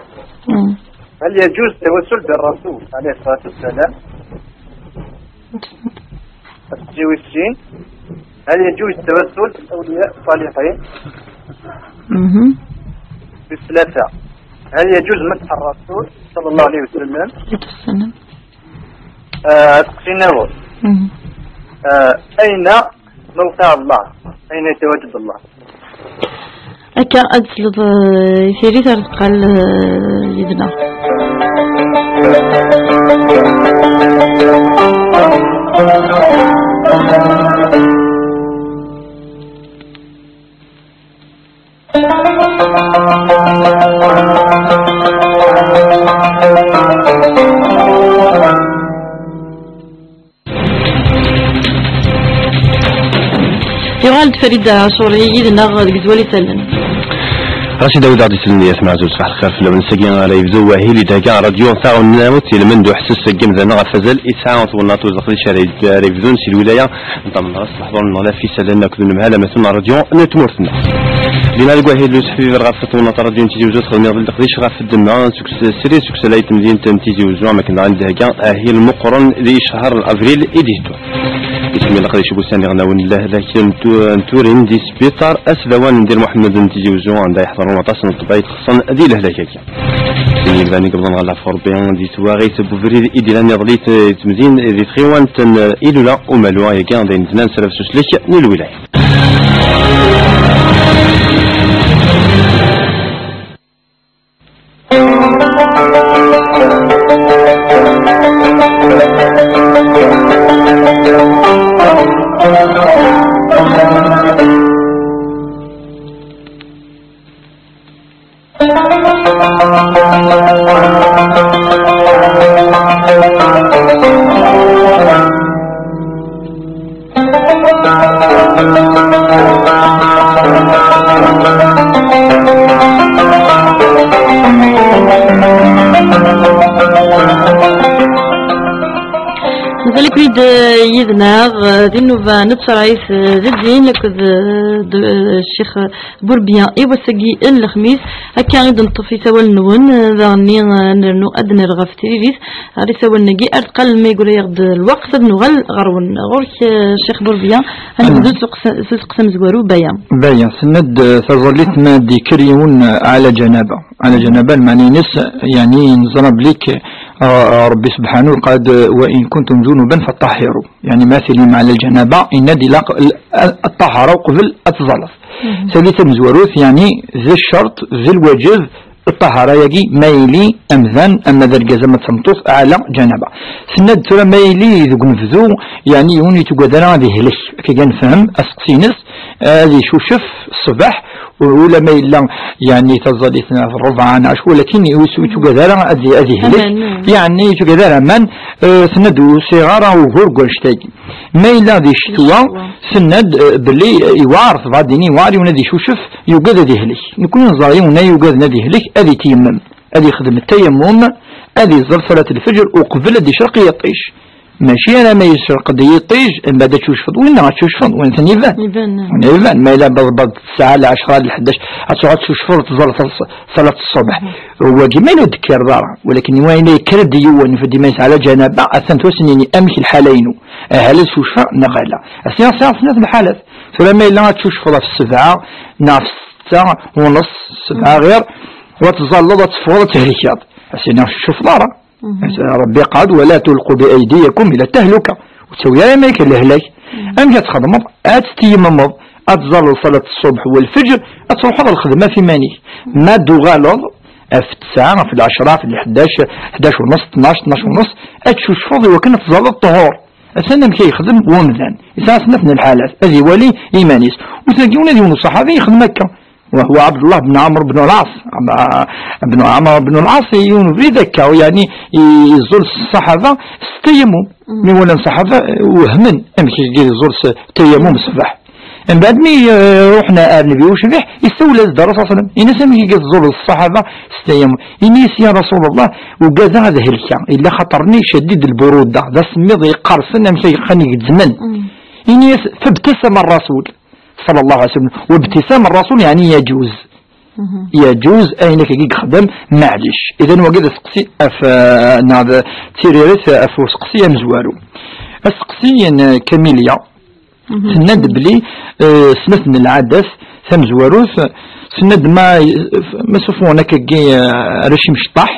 Mm. هل يجوز التوسل بالرسول عليه الصلاة والسلام؟ التسجيل والسين. هل يجوز التوسل بالأولياء الصالحين؟ Mhm. بالثلاثة. هل يجوز مسح الرسول صلى الله عليه وسلم؟ Alaykum salam. آه، أتقسينا هو. Mhm. آه، أين موقع الله؟ أين يتواجد الله؟ Akka ad tesleḍ, eh, i tiririt ar deqqal, eh, yid-neɣ. Yuɣal-d Farid Ɛacuri yid-neɣ deg zwal isallen. Racid Awid aɣ-d-isellen, ay atma ɛzuz, ṣbaḥ lxir fell-awen. Ass-agi ara yebdu wahil i d-thegga ṛṛadyu taɣelnawt i lmend uḥesses deg yimdanen ɣef wazal i tesɛa twennaḍt uzeqdic ara yed-, ara yebdun si lwilaya n Tameḍra s leḥḍur n Umeɣlaf isallen akked unemhal amatu n ṛṛadyu n tmurt-nneɣ. Dinna deg wahil n useḥbiber ɣef twennaḍt n ṛṛadyu n Tizi Uzzu, txedmeḍ leqdic ɣef ddemma seg s-, srid seg usalay n temdint n Tizi Uzzu, am akken daɣen d-thegga ahil meqqren di ccher n avril i d-iheddun. Isem n leqdic n wussan iɣnawen n lehlak n tu-, n turin di sbiṭar At Lawan n Dil Muḥemmed n Tizi Uzzu, anda yeḥḍren waṭas n ṭṭebba ixuṣṣen di lehlak-agi. Sin yimdanen i yewwḍen ɣer lɛeffu Rebbi di twaɣit n ubrid i d-illan iḍelli t-, temdin di tɣiwant n Ilula Umalu, ayagi d ayen d-nnan s lbas uslek n lwilaya. Mazal-iken-id, eh, yid-neɣ, eh, di nnuba n tṣerɛit, eh, d ddin akked, eh, d-, eh, Ccix Burbiya i wass-agi n lexmis. Akka i d-neṭṭef isawal-nwen, eh, daɣenni, eh, ad nernu ad d-nerr ɣef tririt ɣer isawalen-agi, ar deqqal ma yeggra-yaɣ-d lweqt ad nuɣal ɣer-wen. Ɣur-k, eh, Ccix Burbiya, ad nebdu s uqsa-, s useqsi amezwaru, Baya. Baya, tenna-d, eh, taẓallit ma d-yekker yiwen, eh, ɛla ǧanaba. Ɛla ǧanaba, lmeɛna-ines, yeɛni neẓra belli k-, eh, Rebbi subḥanahu qal-d, "Wa in kuntum junuban faṭṭahiru." Yeɛni ma tilim ɛla ǧanaba, yenna-d ilaq l-, a-, ṭṭahara uqbel ad tẓalleḍ. Mhm. Tagi tamezwarut, yeɛni d ccerṭ, d lwaǧeb, ṭṭahara-yagi, ma yili amdan, ama d argaz, ama d tameṭṭut, ɛla ǧanaba. Tenna-d tura ma yili deg unebdu, yeɛni yiwen ur yettugad ara ad ihlek. Akka kan nefhem aseqsi-ines, ad icucef ṣṣbeḥ, u-, ula ma yella, yeɛni, taẓallit n rrebɛa neɣ acu, walakin ur s-, ur yettugad ara ad, ad ihlek. Aman, mm. Yeɛni, ur yettugad ara aman, eh, tenna-d ur sɛiɣ ara ugur deg wannect-agi. Ma yella di ccetwa, di ccetwa, tenna-d, eh, belli, eh, iwɛer, tebɣa ad d-tini iwɛer yiwen ad icucef, yugad ad ihlek. Nekkni neẓra yiwen ay yugaden ad ihlek, ad iteyemmem, ad ixdem ttayemmum, ad iẓẓel ṣalat lfeǧr uqbel ad icreq yiṭij. Mačči ara ma yecreq-d yiṭij, mbeɛd ad tcucfeḍ. Winna ad tcucfeḍ, win ten iban. Iban. Win iban, ma yella beḍbeḍ tesɛa, lɛecṛa, lḥdac, ad tṛuḥ ad tcucfeḍ, ad tẓalleḍ ṣ-, ṣalat ṣṣbeḥ. Wagi ma yella ur d-tekkireḍ ara, walakin ma yella yekker-d yiwen, fdi ma yesɛa la ǧanaba, atan tura ad s-nini amek lḥala-inu. Aha, la tcucfa neɣ ala. Ad s-iniɣ sɛiɣ snat lḥalat. Tura ma yella ad tcucfeḍ ɣef ssebɛa neɣ ɣef ssetta u neṣ, ssebɛa ɣir, u ad tẓalleḍ, ad teffɣeḍ, ad thelkeḍ. Ad s-iniɣ ur tcucfeḍ ara. Rebbi yeqqar-d: "ولا تلقوا بأيديكم إلى التهلكة". Ur ttawi ara iman-ik lehlak. Amek ad txedmeḍ? Ad tetteyemmeḍ, ad tẓalleḍ ṣalat ṣṣubḥ u lfeǧr, ad tṛuḥeḍ ɣer lxedma ɣef iman-ik. Ma d-tuɣaleḍ ɣef ttesɛa, ɣef lɛecṛa, ɣef lḥdac, ḥdac u neṣ, tnac, tnac u neṣ, ad tcucfeḍ i wakken ad tẓalleḍ ṭṭhur. Atan amek ay yexdem wemdan. Yesɛa snat n lḥalat. Ad iwali iman-is. U tagi ula d yiwen uṣaḥabi yexdem akka. وهو عبد الله بن عمرو بن العاص. بن عمرو بن العاص yiwen ubrid akka, yeɛni, yeẓẓul s ṣṣaḥaba s tayamum. Mi walan ṣṣaḥaba, wehmen amek i yeẓẓul s tayamum ṣṣbeḥ. Mbeɛd mi, eh, ruḥen ar Nnbi ucbiḥ, isawel-as-d Rasul صلى الله عليه وسلم. Ini-as amek i yeẓẓul s ṣṣaḥaba s tayamum. Ini-as: "Ya Rasul Allah, ugadeɣ ad helkeɣ. Illa xaṭer-nni cadid lburuda, d asemmiḍ iqersen amek ay qqan igezzmen." Ini-as: "فابتسم الرسول صلى الله عليه وسلم". وابتسام الرسول يعني يجوز. يجوز ayen akka i yexdem, maɛlic. Idan wagi d aseqsi ɣef, eh, neɣ d tiririt ɣef useqsi amezwaru. Aseqsi n Kamilya, tenna-d belli, eh, snat n lɛadat, tamezwarut, tenna-d ma, ma sufuɣen akkagi, eh, arrac imecṭaḥ,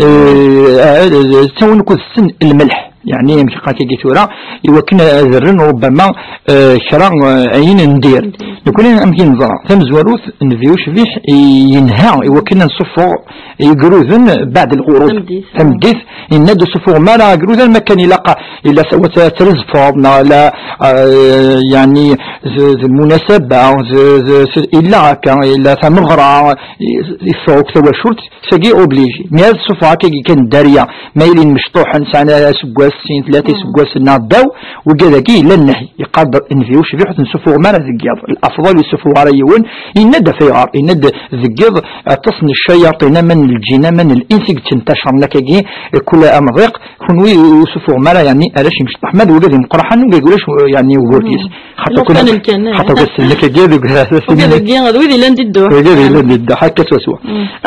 eh, eh, ttawin akked-sen lmelḥ. Yeɛni amek akka-agi tura, i wakken ad rren rubbama, eh, kra, eh, ayen n dir. Nekkni amek i neẓra, tamezwarut, Nnbi ucbiḥ yenha i wakken ad nsuffeɣ igruden baɛd lɣurub. Tameddit. Tameddit, yenna-d ur sufuɣem ara igruden, ma kan ilaq, illa s-, wa t-, trezfeḍ, neɣ la, eh, yeɛni, d, d lmunasaba, d, d, s-, illa akka, illa tameɣra, i, i teffeɣ akk tawacult, Sagi obligé. Mi ad suffeɣ akkagi kan dderya, ma ilin mecṭuḥen, sɛan aseggas, sin, tlata iseggasen neɣ ddaw, wigad-agi yella nnehi. Yeqqar-d Nnbi ucbiḥ ur ten-sufuɣem ara deg yiḍ. Lafḍal ur sufuɣ ara yiwen. Yenna-d ɣef ayɣer. Yenna-d deg yiḍ aṭas n ccayaṭin, aman n lǧin, aman n lins i yettentacren akkagi, kul amḍiq, kunwi ur sufuɣem ara, yeɛni, arrac imecṭaḥ. Ma d wigad imeqqraḥen, ur ulac, yeɛni, ugur deg-s. Xaṭer kun, xaṭer kun ssnen akkagi deg, deg, deg, d wid yellan di dduḥ. Wigad yellan di dduḥ, akka swaswa.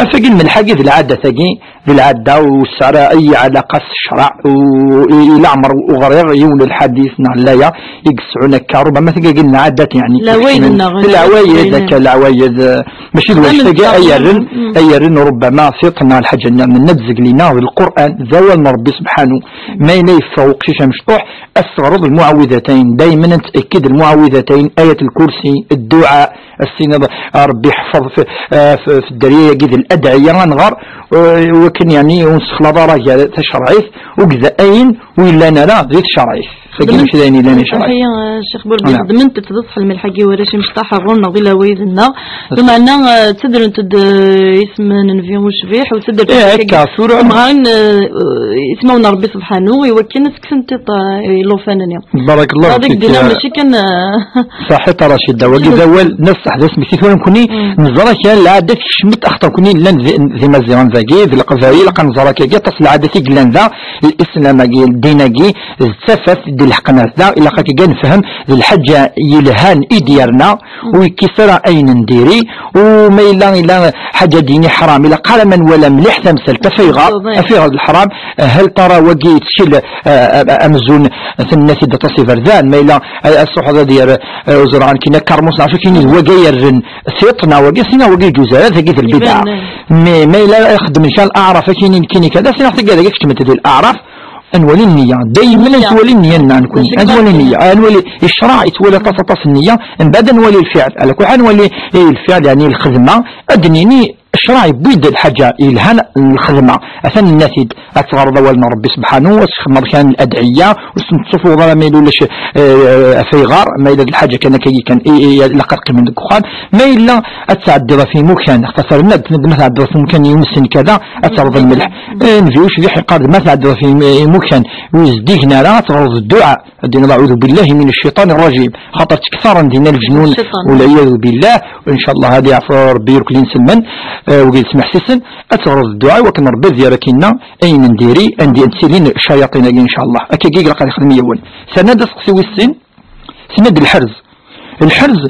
Afagi n lmelḥ-agi d lɛadat-agi, d lɛadda ur tesɛi ara ay ɛalaqa s ccreɛ, u i leɛmer ur ɣriɣ yiwen n lḥadit neɣ laya i yesɛun akka, rubama tigagin n lɛadat, yeɛni, leɛwayed-nneɣ, d leɛwayed, akka, leɛwayed, eh, mačči d wannect-agi ay yerren, ay yerren rubama tiṭ neɣ lḥaǧa nniḍen, nenna-d zgelina d Lqur'an, d awal n Rebbi sebḥanu. Ma yella yeffeɣ uqcic amecṭuḥ, ad s-teɣreḍ lmuɛawidatayn, daymen ad nettɛekkid lmuɛawidatayn, ayat lkursi, dduɛa, Ad s-tiniḍ, a Rebbi ḥfeḍ f-, f-, f dderya-agi d ladɛiya ad nɣer, eh, wakken, yeɛni, ur nessexlaḍ ara gar tacerɛit u ged ayen ur yellan ara di tcerɛit. Tagi mačči d ayen yellan di tcerɛit. Saḥi, eh, Ccix Burbi, xedment-tt d ṣṣeḥ lmelḥ-agi warrac imecṭaḥ ɣur-neɣ di lɛawayed-nneɣ. Lameɛna, eh, ttadrent-d, eh, isem n Nnbi ucbiḥ, u ttadrent-d, eh, akka, tura temɣan, eh, ismawen n Rebbi sebḥanu, i wakken ad tekksen tiṭ, eh, i llufan-nni. Barakallahu fik, ad ak-d-iniɣ, eh, mačči kan, eh, Saḥit a Racida, wagi d awal n ṣṣeḥ, d asmekti. Tura nekkni neẓra kra n lɛadat kecmet, axaṭer nekkni llan d, d imaziɣen dagi, d leqbayel, ilaq ad nẓer akkagi aṭas n lɛadat i yellan da, lislam-agi, ddin-agi, d tafat d-ileḥqen ar da, ilaq akkagi ad nefhem d lḥaǧa yelhan i d-yerna, ur yekkis ara ayen n diri, u ma yella, yella ḥaǧa din iḥram, ilaq ara ma nwala mliḥ tamsalt, af ayɣer, af ayɣer d leḥram, hal tara wagi yettcil, eh, eh, amzun tenna-t-id aṭas iberdan, ma yella, eh, ad truḥeḍ ad yer, eh, uẓraɣ nekkini akarmus, neɣ acu kini d wagi yerren tiṭ, neɣ wagi, sina wagi yeǧuz ara, tagi d lbidɛa. Mais ma yella ixeddem kra n aɛraf, akini nekkini kada, sina tagi ad kecment di aɛraf, ad nwali nniya. Daymen ad nwali nniya-nneɣ nekkni. Ad nwali nniya. Ad nwali ccreɛ, yettwali aṭas, aṭas nniya. Mbeɛd ad nwali lfiɛl. Ala kul ḥal ad nwali, eh, lfiɛl, yeɛni lxedma. Ad d-nini ccreɛ yewwi-d lḥaǧa yelhan n lxedma. Atan nenna-t-id. Ad teɣreḍ awal n Rebbi sebḥanu, ad txedmeḍ kra n ladɛiya, ur s-tettṣufuḍ ara ma yella ulac, eh, af ayɣer, ma yella d lḥaǧa kan akka kan, i, i, ilaq ad qqimen deg uxxam. Ma yella ad tɛeddiḍ ɣef imukan, xaṭer tenna-d, ma tɛeddiḍ ɣef imukan yumsen kada, ad terreḍ lmelḥ. Eh, Nnbi ucbiḥ yeqqar-d, ma tɛeddiḍ ɣef im-, imukan Ur yezdigen ara ad teɣreḍ dduɛa, ad d-tiniḍ: "Aɛudu billahi min cciṭan rrajim", xaṭer ttketaren dinna leǧnun, cciṭan. Walɛiyadu billah. Incallah ad yeɛfu Rebbi irkelli n selman, eh, wigi yesmeḥsisen, ad teɣreḍ dduɛa i wakken Rebbi ad yerr akinna ayen n diri, anda ttilin ccayaṭin-agi, incallah. Akkagi ilaq ad ixdem yiwen. Terna-d aseqsi wis sin, tenna-d lḥerz. Lḥerz,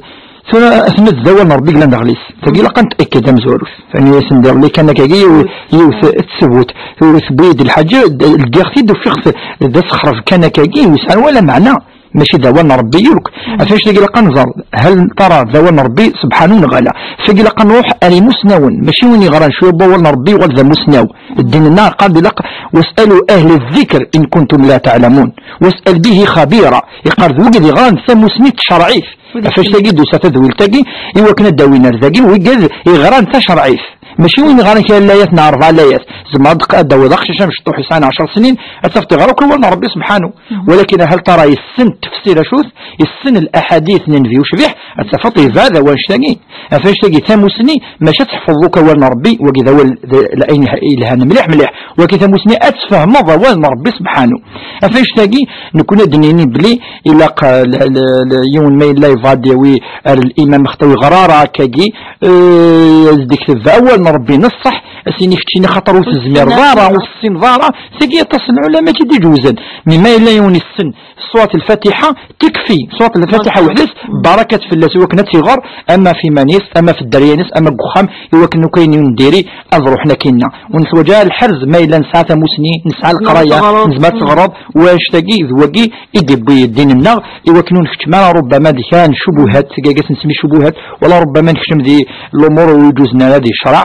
tura, tenna-d d awal n Rebbi yellan daxel-is. Tagi ilaq ad nett'akked amezwarut. Tani asen-d iḍelli kan akkagi, yiw-, yiwet tsebut. Tura tewwi-d lḥaǧa, d-, ldiɣ-t-id, ufiɣ-t d asexref kan akkagi, ur yesɛi wala meɛna. Mačči d awal n Rebbi yakk. Ɣef annect-agi ilaq ad nẓer, hal tara d awal n Rebbi subḥanu neɣ ala? Tagi ilaq ad nruḥ ar imusnawen, mačči win yeɣran cwiya n wawal n Rebbi yuɣal d amusnaw. Ddin-nneɣ iqqar-d ilaq: "Was'alu ahla zzikr in kuntum la ta'lamun, was'al bihi xabira." Iqqar d wigad yeɣran tamusni n tcerɛit. Ɣef annect-agi d-tusa tadwilt-agi, i wakken ad d-awin ar dagi wigad yeɣran tacerɛit. Mačči win yeɣran kra n layat neɣ rebɛa layat. Tzemreḍ ad d-tawiḍ aqcic amecṭuḥ yesɛan ɛecṛ snin, ad tafeḍ yeɣra akk awal n Rebbi subḥanu. Walakin hal tara yessen tefsir acu-t, yessen laḥadit n Nnbi ucbiḥ, ad tafeḍ yebɛed awal annect-agi. Ɣef annect-agi tamusni, mačči ad teḥfeḍeḍ akk awal n Rebbi, wagi d awal d, d ayen yelhan mliḥ mliḥ, wagi tamusni ad tfehmeḍ awal n Rebbi subḥanu. Ɣef annect-agi, nekkni ad d-nini belli ilaq, eh, l-, l-, l-, yiwen ma yella yebɣa ad d-yawi ar limam xaṭer ur yeɣra ara akkagi, eh, ad d-ikteb awal n Rebbi n ṣṣeḥ, ad s-yini keččini xaṭer ur tezmireḍ ara, ur tessineḍ ara, tagi aṭas n lɛulama i tt-id-iǧewzen. Mi ma yella yiwen yessen Surat Lfatiḥa tekfi, Surat Lfatiḥa weḥd-s, barakat fell-as, i wakken ad tt-iɣer, ama f iman-is, ama f dderya-ines, ama deg uxxam, i wakken akk ayen i wen-diri ad ruḥen akinna. Ur neḥwaǧ ara lḥerz, ma yella nesɛa tamusni, nesɛa leqraya, nezmer ad teɣreḍ, u annect-agi d wagi i d-iwwi ddin-nneɣ, i wakken ur nkeččem ara rubbama di kra n ccubuhat, tagi ad s-nsemmi ccubuhat, wala rubbama nekcem di lumuṛ ur iǧuzen ara di ccreɛ.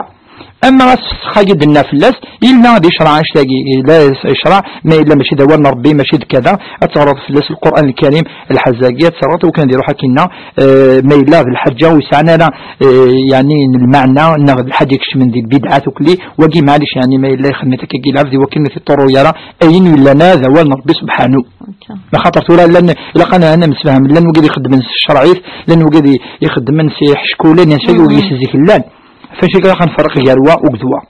Ama asfesx-agi d-nenna fell-as, yella di ccreɛ annect-agi, yella di ccreɛ, ma yella mačči d awal n Rebbi, mačči d kada, ad teɣreḍ fell-as Lqur'an Lkarim, lḥerz-agi, ad teɣreḍ i wakken ad iruḥ akinna, eh, ma yella d lḥaǧa ur yesɛan ara, eh, yeɛni n lmeɛna, neɣ d lḥaǧa ikecmen di lbidɛa tukli, wagi maɛlic, yeɛni ma yella ixdem-it akkagi lɛebd i wakken ur t-iṭurru ara, ayen yellan-a d awal n Rebbi subḥanu. Laxaṭer tura llan, ilaq ad nemsefham, llan wigad ixeddmen s tcerɛit, llan wigad i-, ixeddmen s iḥeckulen, yeɛni wigi s zik llan. Ɣef annect-agi ilaq ad nferreq gar wa akked wa.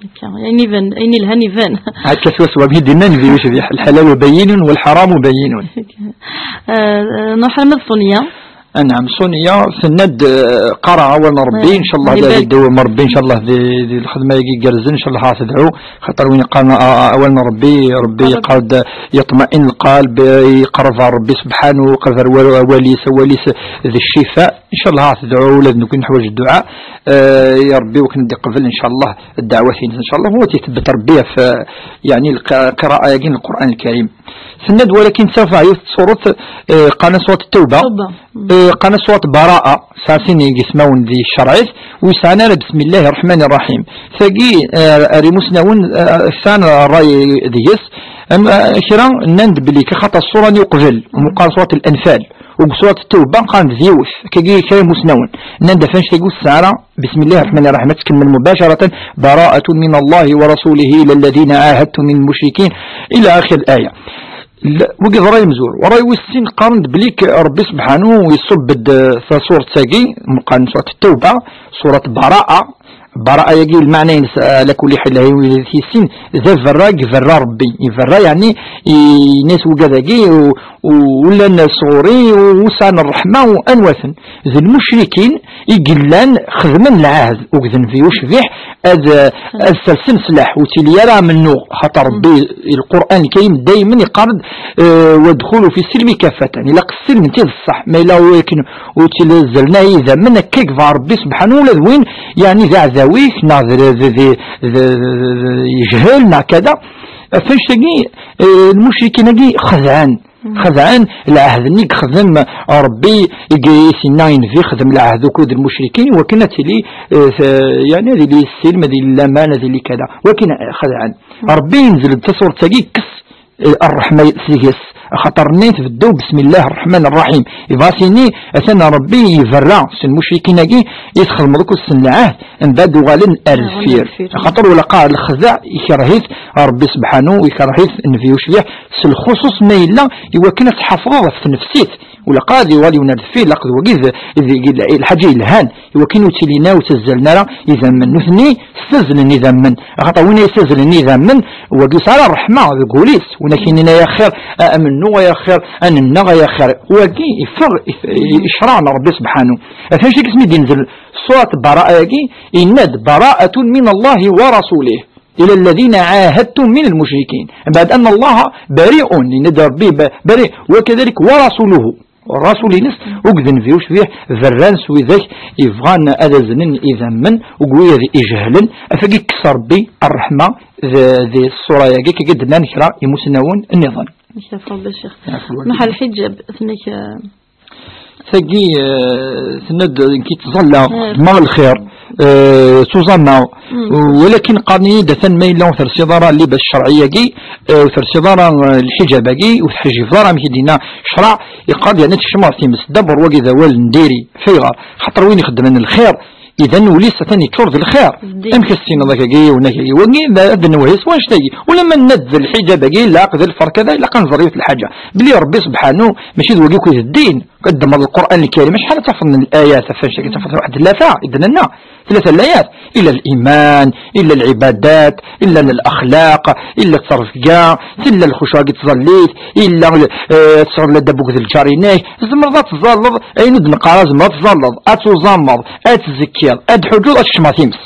Akka, ayen iban, ayen ilhan iban. Akka swaswa, mi d-yenna Nnbi ucbiḥ, "Lḥalalu bayyinun, walḥaramu bayyinun." Eh, nruḥ arma d Ṣunya. Anɛam, Ṣunya tenna-d, eh, qqareɣ awal n Rebbi, eh, incallah, ad idewwem Rebbi, incallah, di, di lxedma-agi igerrzen, incallah, ad tedɛu, xaṭer win iqqaren, ah, ah, awal n Rebbi, Rebbi yeqqar-d, "Yeṭma'in lqalb", eh, iqerreb ɣer Rebbi subḥanu, iqerreb ɣer wa-, awal-is, awal-is d ccifa. Incallah ad tedɛu, ula d nekkni neḥwaǧ dduɛa, eh, i Rebbi wakken ad d-iqbel, incallah, ddeɛwat-ines, incallah, u ad itebbet Rebbi ɣef, eh, yeɛni, lq-, qira'a-agi n Lqur'an Lkarim. Tenna-d, walakin d tafaɛyut n tsurat, eh, qqaren-as surat Tawba, eh, qqaren-as surat Bara'a, tesɛa sin n yismawen di tcerɛit, ur yesɛan ara Bismillahi Rreḥmani Rraḥim. Tagi, eh, ar imusnawen, eh, sɛan ṛṛay deg-s, am, eh, kra nnan-d belli axaṭer ṣṣura-nni uqbel, meqqar surat Al-Anfal. Deg surat Tawba qqaren-d d yiwet, akkagi kra n imusnawen. Nnan-d ɣef annect-agi ur tesɛi ara, "Bismillahi Rreḥmani Rraḥim", ad tkemmel mubacaratan, "Bara'atun min Allahi wa rasulihi ila alladhina ahadtum min al-mushrikin", ila axir al-aya. L-, wigi d ṛṛay amezwaru. Ṛṛay wis sin qqaren-d belli k-, Rebbi subḥanu iṣubb-d, eh, tasurt-agi, meqqar surat Tawba, surat Bara'a, Bara'a-agi, lmeɛna-ines, eh, ala kulli ḥal, ayen wid tissin, d aberra i iberra Rebbi. Iberra, yeɛni, i-, yenna-as wigad-agi, u-, u-, ur llan sɣur-i, u-, ur sɛan ṛṛeḥma, u-, anwa-ten? D lmucrikin i yellan xedmen lɛahd akked Nnbi ucbiḥ ad, ad sersen sslaḥ, ur ttili ara amennuɣ, xaṭer Rebbi, Lqur'an Lkarim daymen iqqar-d, eh, "Wadxulu fi silmi kaffatan", ilaq ssilmen-t d ṣṣeḥ, ma yella ur akken ur ttili zerna idammen, akka yebɣa Rebbi subḥanu, ula d win, yeɛni d aɛdaw-ik, neɣ d, d, d, d, d, d, yejhel, neɣ kada. Ɣef annect-agi, eh, lmucrikin-agi xedɛen. Xedɛen lɛahd-nni i yexdem Rebbi, i y-, i s-yenna i Nnbi, "Xdem lɛahd akked lmucrikin", i wakken ad tili, eh, t-, yeɛni ad yili ssilm, ad yili laman, ad yili kada. Wakken, eh, xedɛen. Rebbi yenzel-d tasurt-agi, yekkes eh, ṛṛeḥma seg-s. Axaṭer-nni tbeddew bismillah rreḥman rraḥim. Ibɣa tini, atan Ṛebbi iberra s lmucrikin-agi i txedmeḍ akked sen lɛahd, mbeɛd uɣalen ar deffir. Axaṭer walaqa lexdeɛ ikerh-it Ṛebbi sebḥanu, ikerh-it Nnbi ucbiḥ, s lxuṣuṣ ma yella i wakken ad tḥafḍeḍ ɣef tnefsit. Walaqa ad yuɣal yiwen ar deffir, ilaq d wagi d, d, d lḥaǧa yelhan. Iwakken ur ttilin ara, ur ttazzalen ara idammen. Nutni ssazlen idammen. Axaṭer win ay yessazzlen idammen, wagi ur yesɛi ara ṛṛeḥma deg wul-is. Win akken yenna ay axir, a, amennu ay axir, a nenna ay axir. Wagi yeffeɣ i, i, i ccṛeɛ n Ṛebbi sebḥanu. Atan acu isem i d-yenzel surat Bara'a-agi, yenna-d: "Bara'atun min Allahi wa rasulih ila alladhina ahadtum min al-mushrikin." Ba'd anna Allaha bari'un, yenna-d Ṛebbi ba-, bari', wa kadhalik wa rasuluhu. Rasul-ines, ur d-nnbi ucbiḥ, berran s widak yebɣan ad aznen idammen, deg wid ijehlen, afagi yekkes Ṛebbi ṛṛeḥma d-, di ṣṣura-agi, akka i d-nnan kra imusnawen nniḍen. Yeɛfu Ṛebbi, Ccix. Yeɛfu Ṛebbi. Maḥa lḥiǧab, tenna-k, eh, tagi, eh, tenna-d nekk ttẓallaɣ, eh, ddmeɣ lxir, eh, ttuẓameɣ. Walakin qqaren-iyi-d atan ma yella ur tersiḍ ara llibas ccerɛi-agi, eh, ur tersiḍ ara, eh, lḥiǧab-agi, ur teḥjibeḍ ara amek i d-yenna ccreɛ, iqqar-d yerna tkecmeḍ times. Dabber wagi d awal n diri. Fayɣer? Xaṭer win ixeddmen lxir, idan wul-is atan yeččur d lxir. Amek ad s-tiniḍ akagi, yiwen akagi, wagi d, ad d-newhi s wanect-agi. Ulamma nenna-d d lḥiǧab-agi, ilaq d lferk-ada, ilaq ad nẓer yiwet lḥaǧa. Belli Ṛebbi sebḥanu, mačči d wagi akk i d ddin. Ad ddmeḍ Lqur'an Lkarim, acḥal ad tafeḍ n layat, ɣef wannect-agi tafeḍ waḥed tlata, i d-nenna, tlata layat, illa liman, illa lɛibadat, illa lexlaq, illa ttrebga, tella lxucuɛ deg tẓallit, illa, eh, ad tesɛuḍ ladab akked lǧar-inek, tzemreḍ ad tẓalleḍ, ayen ur d-neqqar ara tzemreḍ ad tẓalleḍ, ad tuẓameḍ, ad tzekkiḍ, ad tḥuǧuḍ, ad tecmeḍ times.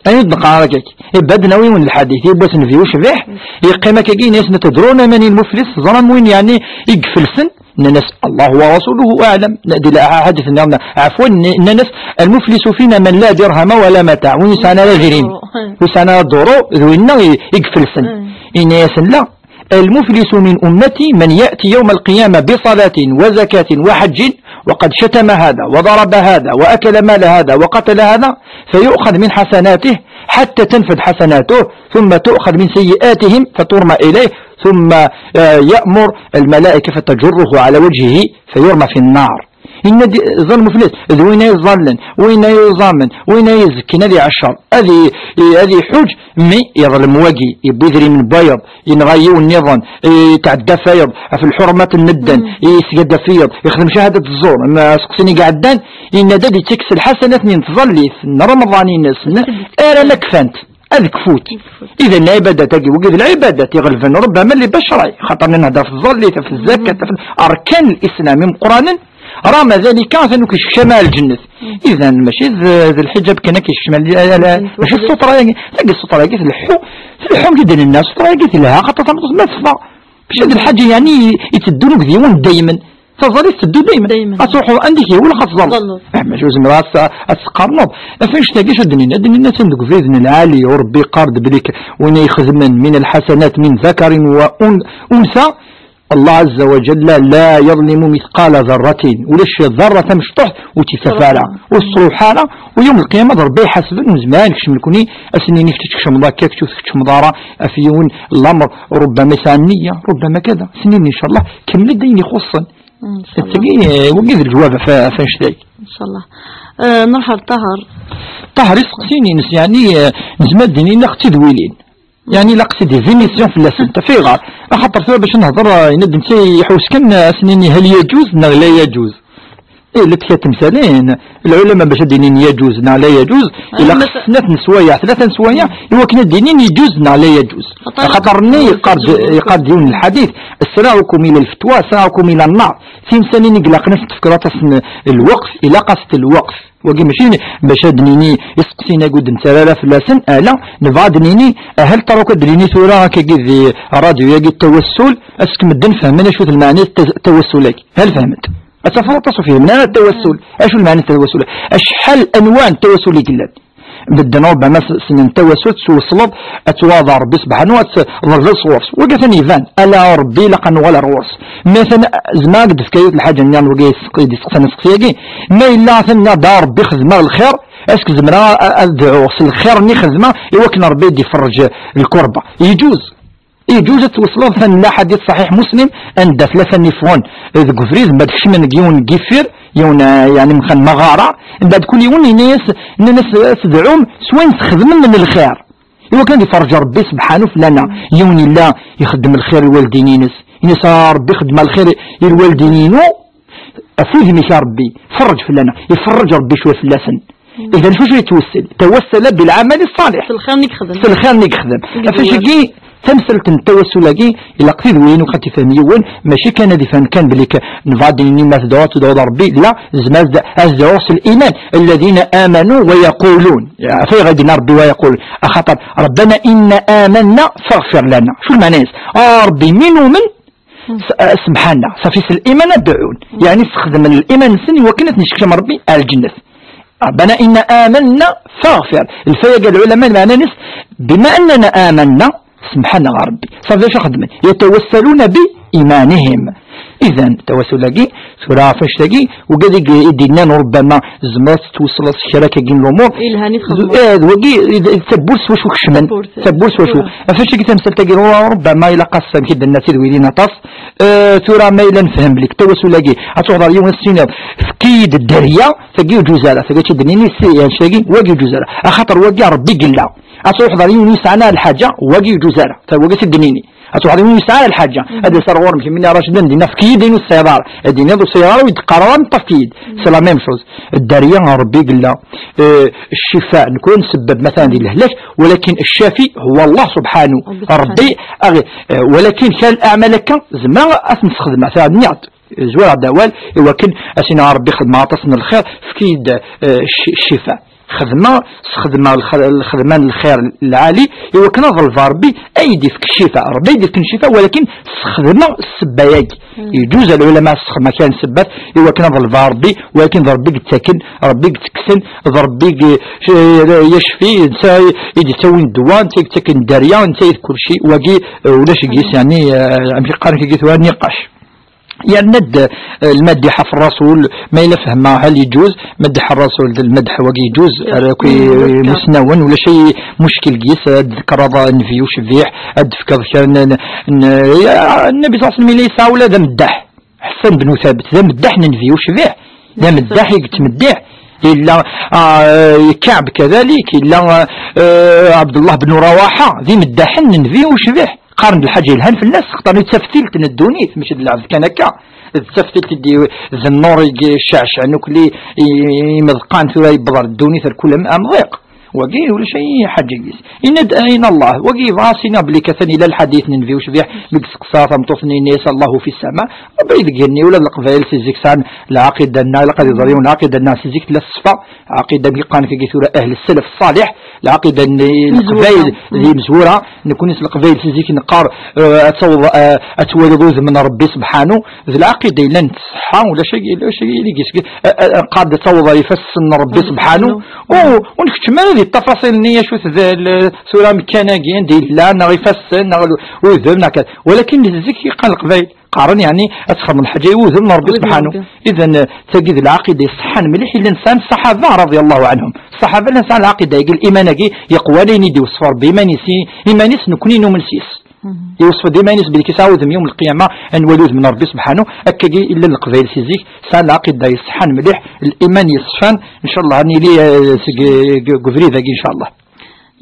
Ayen ur d-neqqar ara kaki. Ibad nawi wen lḥadit, yiwwas nnbi ucbiḥ, yeqqim akkagi, yenna-yasen: "Tadruna man il-muflis?" Teẓram win, yeɛni, i ifelsen? Nnan-as: "Allahu wa rasuluhu a'lam." Di lḥadit nniḍen, ɛafwan, nnan-as: "Al-muflisu fina man la dirhama wa la mata'." Win ur yesɛan ara idrimen, ur yesɛan ara duru, d winna i, i ifelsen. Yenna-yasen: "La, al-muflisu min ummati man ya'ti yawm al-qiyama bi salatin wa zakatin wa hajjin wa qad shatama hadha wa daraba hadha wa akala mala hadha wa qatala hadha, fa yu'khadh min hasanatihi hatta tanfad hasanatuhu, thumma tu'khadh min sayyi'atihim fa turma ilayhi, thumma, eh, ya'mur al-mala'ika fa tajurruhu ala wajhihi fa yurma fi an-nar." Yenna-d, ẓẓal muflis, d win ay ẓẓallen, win ay uẓamen, win ay izekkin ad iɛeccer, ad i-, i-, ad iḥuǧ, mi yeḍlem wagi, yewwi idrimen n wayeḍ, yenɣa yiwen nniḍen, yetɛedda ɣef wayeḍ, ɣef lḥurmat n medden, yesgadaf iyeḍ, yexdem cahadat zzur, ma seqsin i iɛeddan, yenna-d ad ittekkes lḥasanat-nni n tẓallit, n Remḍan-ines, n-, ara ma kfant. Ad kfut. Idan lɛibadat-agi, wagi d lɛibadat iɣelben, rubbama llibas ccerɛi, xaṭer nehder ɣef tẓallit, ɣef zzakat, ɣef arkan n lislam imeqqranen, rama dalika atan ur k-yeskcam ara lǧennet. Idan mačči d, d lḥiǧab kan akka yeskcam, ala, ala, mačči d ssutra-agi, tagi ssutra-agi tleḥḥu, tleḥḥu amek i d-nenna, ssutra-agi telha, xaṭer tameṭṭut ma teffeɣ, mačči d lḥaǧa yeɛni i, itteddun akked yiwen daymen. Taẓallit tetteddu daymen. Daymen. Ad truḥeḍ anda i k-yehwa, ilaq ad tẓalleḍ. Tẓalleḍ. Eh, mačči ur zmireɣ ad, ad teqqarneḍ. Ɣef annect-agi acu d-nini? Ad d-nini atan deg ubrid n lɛali, u Rebbi yeqqar-d belli k-, win ay ixedmen min lḥasanat min zakarin wa un-, unsa, Allah azza wa jalla la yaḍlimu mithqala dharratin. Ulac dharra tamecṭuḥt ur tt-itaf ara, ur tettruḥ ara, u yawm lqiyama d Rebbi iḥasben, ur nezmir ara nekcem nekni, ad s-nini kečč tkecmeḍ akka, kečč ur tkeččmeḍ ara, ɣef yiwen lamer, rubbama yesɛa nniya, rubbama kada. Ad s-nini, ncallah, kemmel-d ayen ixuṣṣen. Ncallah. Tagi, eh, wagi d lǧwab ɣef, ɣef annect-agi. Ncallah. Eh, nruḥ ar Ṭaher. Ṭaher isteqsiyen-ines, yeɛni, eh, nezmer ad d-nini ilaq d tidwilin. Yeɛni ilaq-as des émissions fell-asent. Ɣef ayɣer? Axaṭer tura bac nehder, eh, yenna-d netta iḥewwes kan, eh, ad s-nini hal yaǧuz neɣ la yaǧuz. Eh, llant kra temsalin, lɛulama bac ad d-inin yaǧuz neɣ la yaǧuz, ilaq snat n sswayeɛ, tlata n sswayeɛ, iwakken ad d-inin yaǧuz neɣ la yaǧuz. Axaṭer-nni yeqqar-d, yeqqar-d yiwen n lḥadit: "Asra'ukum ila lfetwa, asra'ukum ila nnar." Timsalin i ilaqen ad s-tefkeḍ aṭas n lweqt, ilaq-as lweqt. Wagi mačči bac ad d-nini isteqsiyen-agi ur d-nettarra ara fell-asen, ala, nebɣa ad d-nini, ahal ṭaṛu ad d-nini tura akkagi di ṛṛadyu-agi tawassul, ass-k medden fehmen acu d lmeɛna n tawassul-agi. Hal fehmen-t? Ad tafeḍ aṭas ur fhimen ara tawassul. Acu lmeɛna n tawassul? Acḥal anwa n tawassul i yellan? Medden rubbama s-, ssnen tawassul, tettwesleḍ, ad twaḍeḍ Rebbi sebḥanu, ad tḍelbeḍ sɣur-s. Wagi atan iban, ala Rebbi ilaq ad nuɣal ar ɣur-s. Mi atan, zemreɣ ad d-fkeɣ yiwet lḥaǧa nniḍen, wagi yesseq-, i d-yesteqsan aseqsi-agi. Ma yella atan nniɣ-d, a Rebbi xedmeɣ lxir, est-ce que zemreɣ a-, a-, ad dɛuɣ s lxir-nni xedmeɣ, iwakken Rebbi ad d-iferrej lkurba? Yeǧuz. Iǧuǧ ad twesleḍ, atan la ḥadit ṣaḥiḥ Muslim, anda tlata n ifɣen deg ubrid, mbaɛd kecmen deg yiwen n yifir, yiwen, eh, yeɛni mxen maɣara, mbaɛd kul yiwen yenna-yas, nnan-as, eh, tedɛum s wayen txedmem n lxir. Iwakken ad iferreǧ Rebbi sebḥanu fell-aneɣ. Yiwen yella ixeddem lxir i lwaldin-ines, yenna-as, "A Rebbi, xeddmeɣ lxir i lwaldin-inu, af udem-ik a Rebbi, ferreǧ fell-aneɣ." Iferreǧ Rebbi cwiya fell-asen. Idan, s wacu yettwessel? Tawassala bilɛamali ṣṣalih. S lxir-nni yexdem. S lxir-nni yexdem. Ɣef wacagi, tamsalt n tawassul-agi, ilaq tidwiyin ur xaṭ ifhem yiwen, mačči kan ad ifhem kan belli k-, nebɣa ad d-nini ma tedɛuḍ, tedɛuḍ Rebbi, la, zmer ad, ad tedɛuḍ s liman, alladina amanu wa yaqulun. Ɣef ayɣer i d-yenna Rebbi wa yaqulun? Axaṭer, Rabbana inna amanna faɣfir lana. Acu lmeɛna-s? A Rebbi, mi numen, s-, eh, semḥ-aneɣ, ṣafi s liman ad dɛun. Yeɛni sexdmen liman-nsen i wakken ad ten-isekcem Rebbi ar lǧennet. Rabbana inna amanna faɣfir. Lfaya n lɛulama, lmeɛna-nnes, bima annana amanna, semḥ-aneɣ a Rebbi. Ṣafi d acu xedmen? Yatawassaluna bi imanihim. Idan, tawassul-agi, tura ɣef annect-agi, wigad i d-, i d-yennan, rubbama tzemreḍ ad tettwesleḍ s kra akkagi n lumuṛ. Ilhan i txedmeḍ. Eh, d wagi, d, d tawwurt s wacu kecmen. Tawwurt. Tawwurt s wacu. Tura. Ɣef annect-agi tamsalt-agi, ru-, rubbama ilaq-as amek i d-nenna tidwilin aṭas. Eh, tura ma yella nefhem belli tawassul-agi, ad truḥeḍ ɣer yiwen ad s-tiniḍ, "Efk-iyi-d dderya", tagi ur ǧuz ara, tagi ad tt-id-nini s annect-agi, wagi ur ǧuz ara. Axaṭer wagi Rebbi yella. Ad truḥeḍ ɣer yiwen yesɛan lḥaǧa, wagi ur ǧuz ara, ta-, wagi ad tt-id-nini. Ad truḥeḍ ɣer yiwen yesɛan lḥaǧa, ad d-as ar ɣur-m, kemmini ara cden, dinna efk-iyi-d ayen ur tesɛiḍ ara. Ad d-tiniḍ ur tesɛiḍ ara, ur yi-d-teqqareḍ ara, ma efk-iyi-d. C'est la même chose. Dderya n Rebbi yella. Eh, ccifa, nekk ur nsebbeb, matalan, di lehlak, walakin ccafi huwa Allah subḥanu. Rebbi subḥanu. Rebbi, aɣ-, eh, walakin kra n leɛmal akka, zemreɣ ad t-nessexdem, ata nniɣ-d. Zwareɣ-d awal, iwakken ad s-iniɣ a Rebbi xedmeɣ aṭas n lxir, efk-iyi-d, eh, cci-, ccifa. Xedmeɣ, sxedmeɣ lx-, lxedma n lxir lɛali, iwakken ad ḍelbeɣ Rebbi ad yi-d-ifk ccifa. Rebbi ad yi-d-ifk ccifa, walakin sxedmeɣ ssebba-yagi. Iǧuz lɛulama ad sxedmeɣ kra n ssebbat, iwakken ad ḍelbeɣ Rebbi, walakin d Rebbi i yettaken, Rebbi i yettekksen, d Rebbi i, eh, yacfi, netta i d-yettawin ddwa, netta i yettaken dderya, netta i d kulci, wagi, eh, ulac deg-s, yeɛni, eh, amek i qqaren kagi tura, niqac. Yerna-d, eh, lmadiḥa f Rasul, ma yella fehmeɣ hal yeǧuz, madiḥ Rasul d lmadiḥ wagi yeǧuz, ara akk i-, imusnawen, ulac ay muckil deg-s, ad d-tḍekkreḍ nnbi ucbiḥ, ad d-tefkeḍ kra n, n, ya, Nnabi ṣalla Llahu ɛalayhi wa sallam yella yesɛa ula d ameddaḥ. Ḥessan ben Thabet, d ameddaḥ n nnbi ucbiḥ, d ameddaḥ i yettmeddiḥ. Yella, ah, Kaɛb kadalik, yella, ah, Ɛebdullah ben Rawaḥa, d imeddaḥen n nnbi ucbiḥ. Qqaren-d lḥaǧa yelhan fell-as, xaṭer d taftilt n ddunit, mačči d lɛebd kan akka. D taftilt i d, d nnuṛ i iceɛceɛen akk li, i, imeḍqan tura yewweḍ ar ddunit ar kul am-, amḍiq. Wagi ulac ay ḥaǧa yis. Yenna-d, ayen Allah, wagi yebɣa ad s-iniɣ belli katan ila lḥadit n nnbi ucbiḥ, mi yesteqsa tameṭṭut-nni, yenna-yas Allahu fi ssama, Rebbi deg igenni, ula d Leqbayel si zik sɛan lɛaqida-nneɣ, ilaq ad iẓer yiwen lɛaqida-nneɣ si zik tella ṣṣfa, lɛaqida mi qqaren kagi tura ahl selef ṣṣaliḥ, lɛaqida n Leqbayel d imezwura, nekkni s Leqbayel si zik neqqar, eh, ad taweḍ, eh, ad twaliḍ udem n Rebbi sebḥanu, d lɛaqida yellan tṣeḥḥa, ulac agi, ulac agi, ulac agi, eh, eh, neqqar-d ad taweḍ ɣer ifassen n Rebbi sebḥanu, u, ur nkeččem ara di ttafaṣil-nni, acu-t d, l-, tura amekkan-agi anda yella, neɣ ifassen, neɣ l-, udem, neɣ kan. Walakin zik i qqaren Leqbayel, qqaren, yeɛni, ad txedmeḍ lḥaǧa i wudem n Rebbi sebḥanu. Idan, eh, tagi d lɛaqida iṣeḥḥan mliḥ, i llan sɛan ṣṣaḥaba, radiyallahu anhum. Ṣṣaḥaba llan sɛan lɛaqida-agi, liman-agi, yeqwan ayen i d-iweṣṣef Rebbi iman-is, i-, iman-is nekkni numen s-yes. Iweṣṣef-d iman-is belli yesɛa udem yawm lqiyama, ad nwali udem n Rebbi sebḥanu, akkagi i llan Leqbayel si zik, sɛan lɛaqida iṣeḥḥan mliḥ, liman yeṣfan, ncallah ad nili, eh, seg, eh, deg ubrid-agi, ncallah.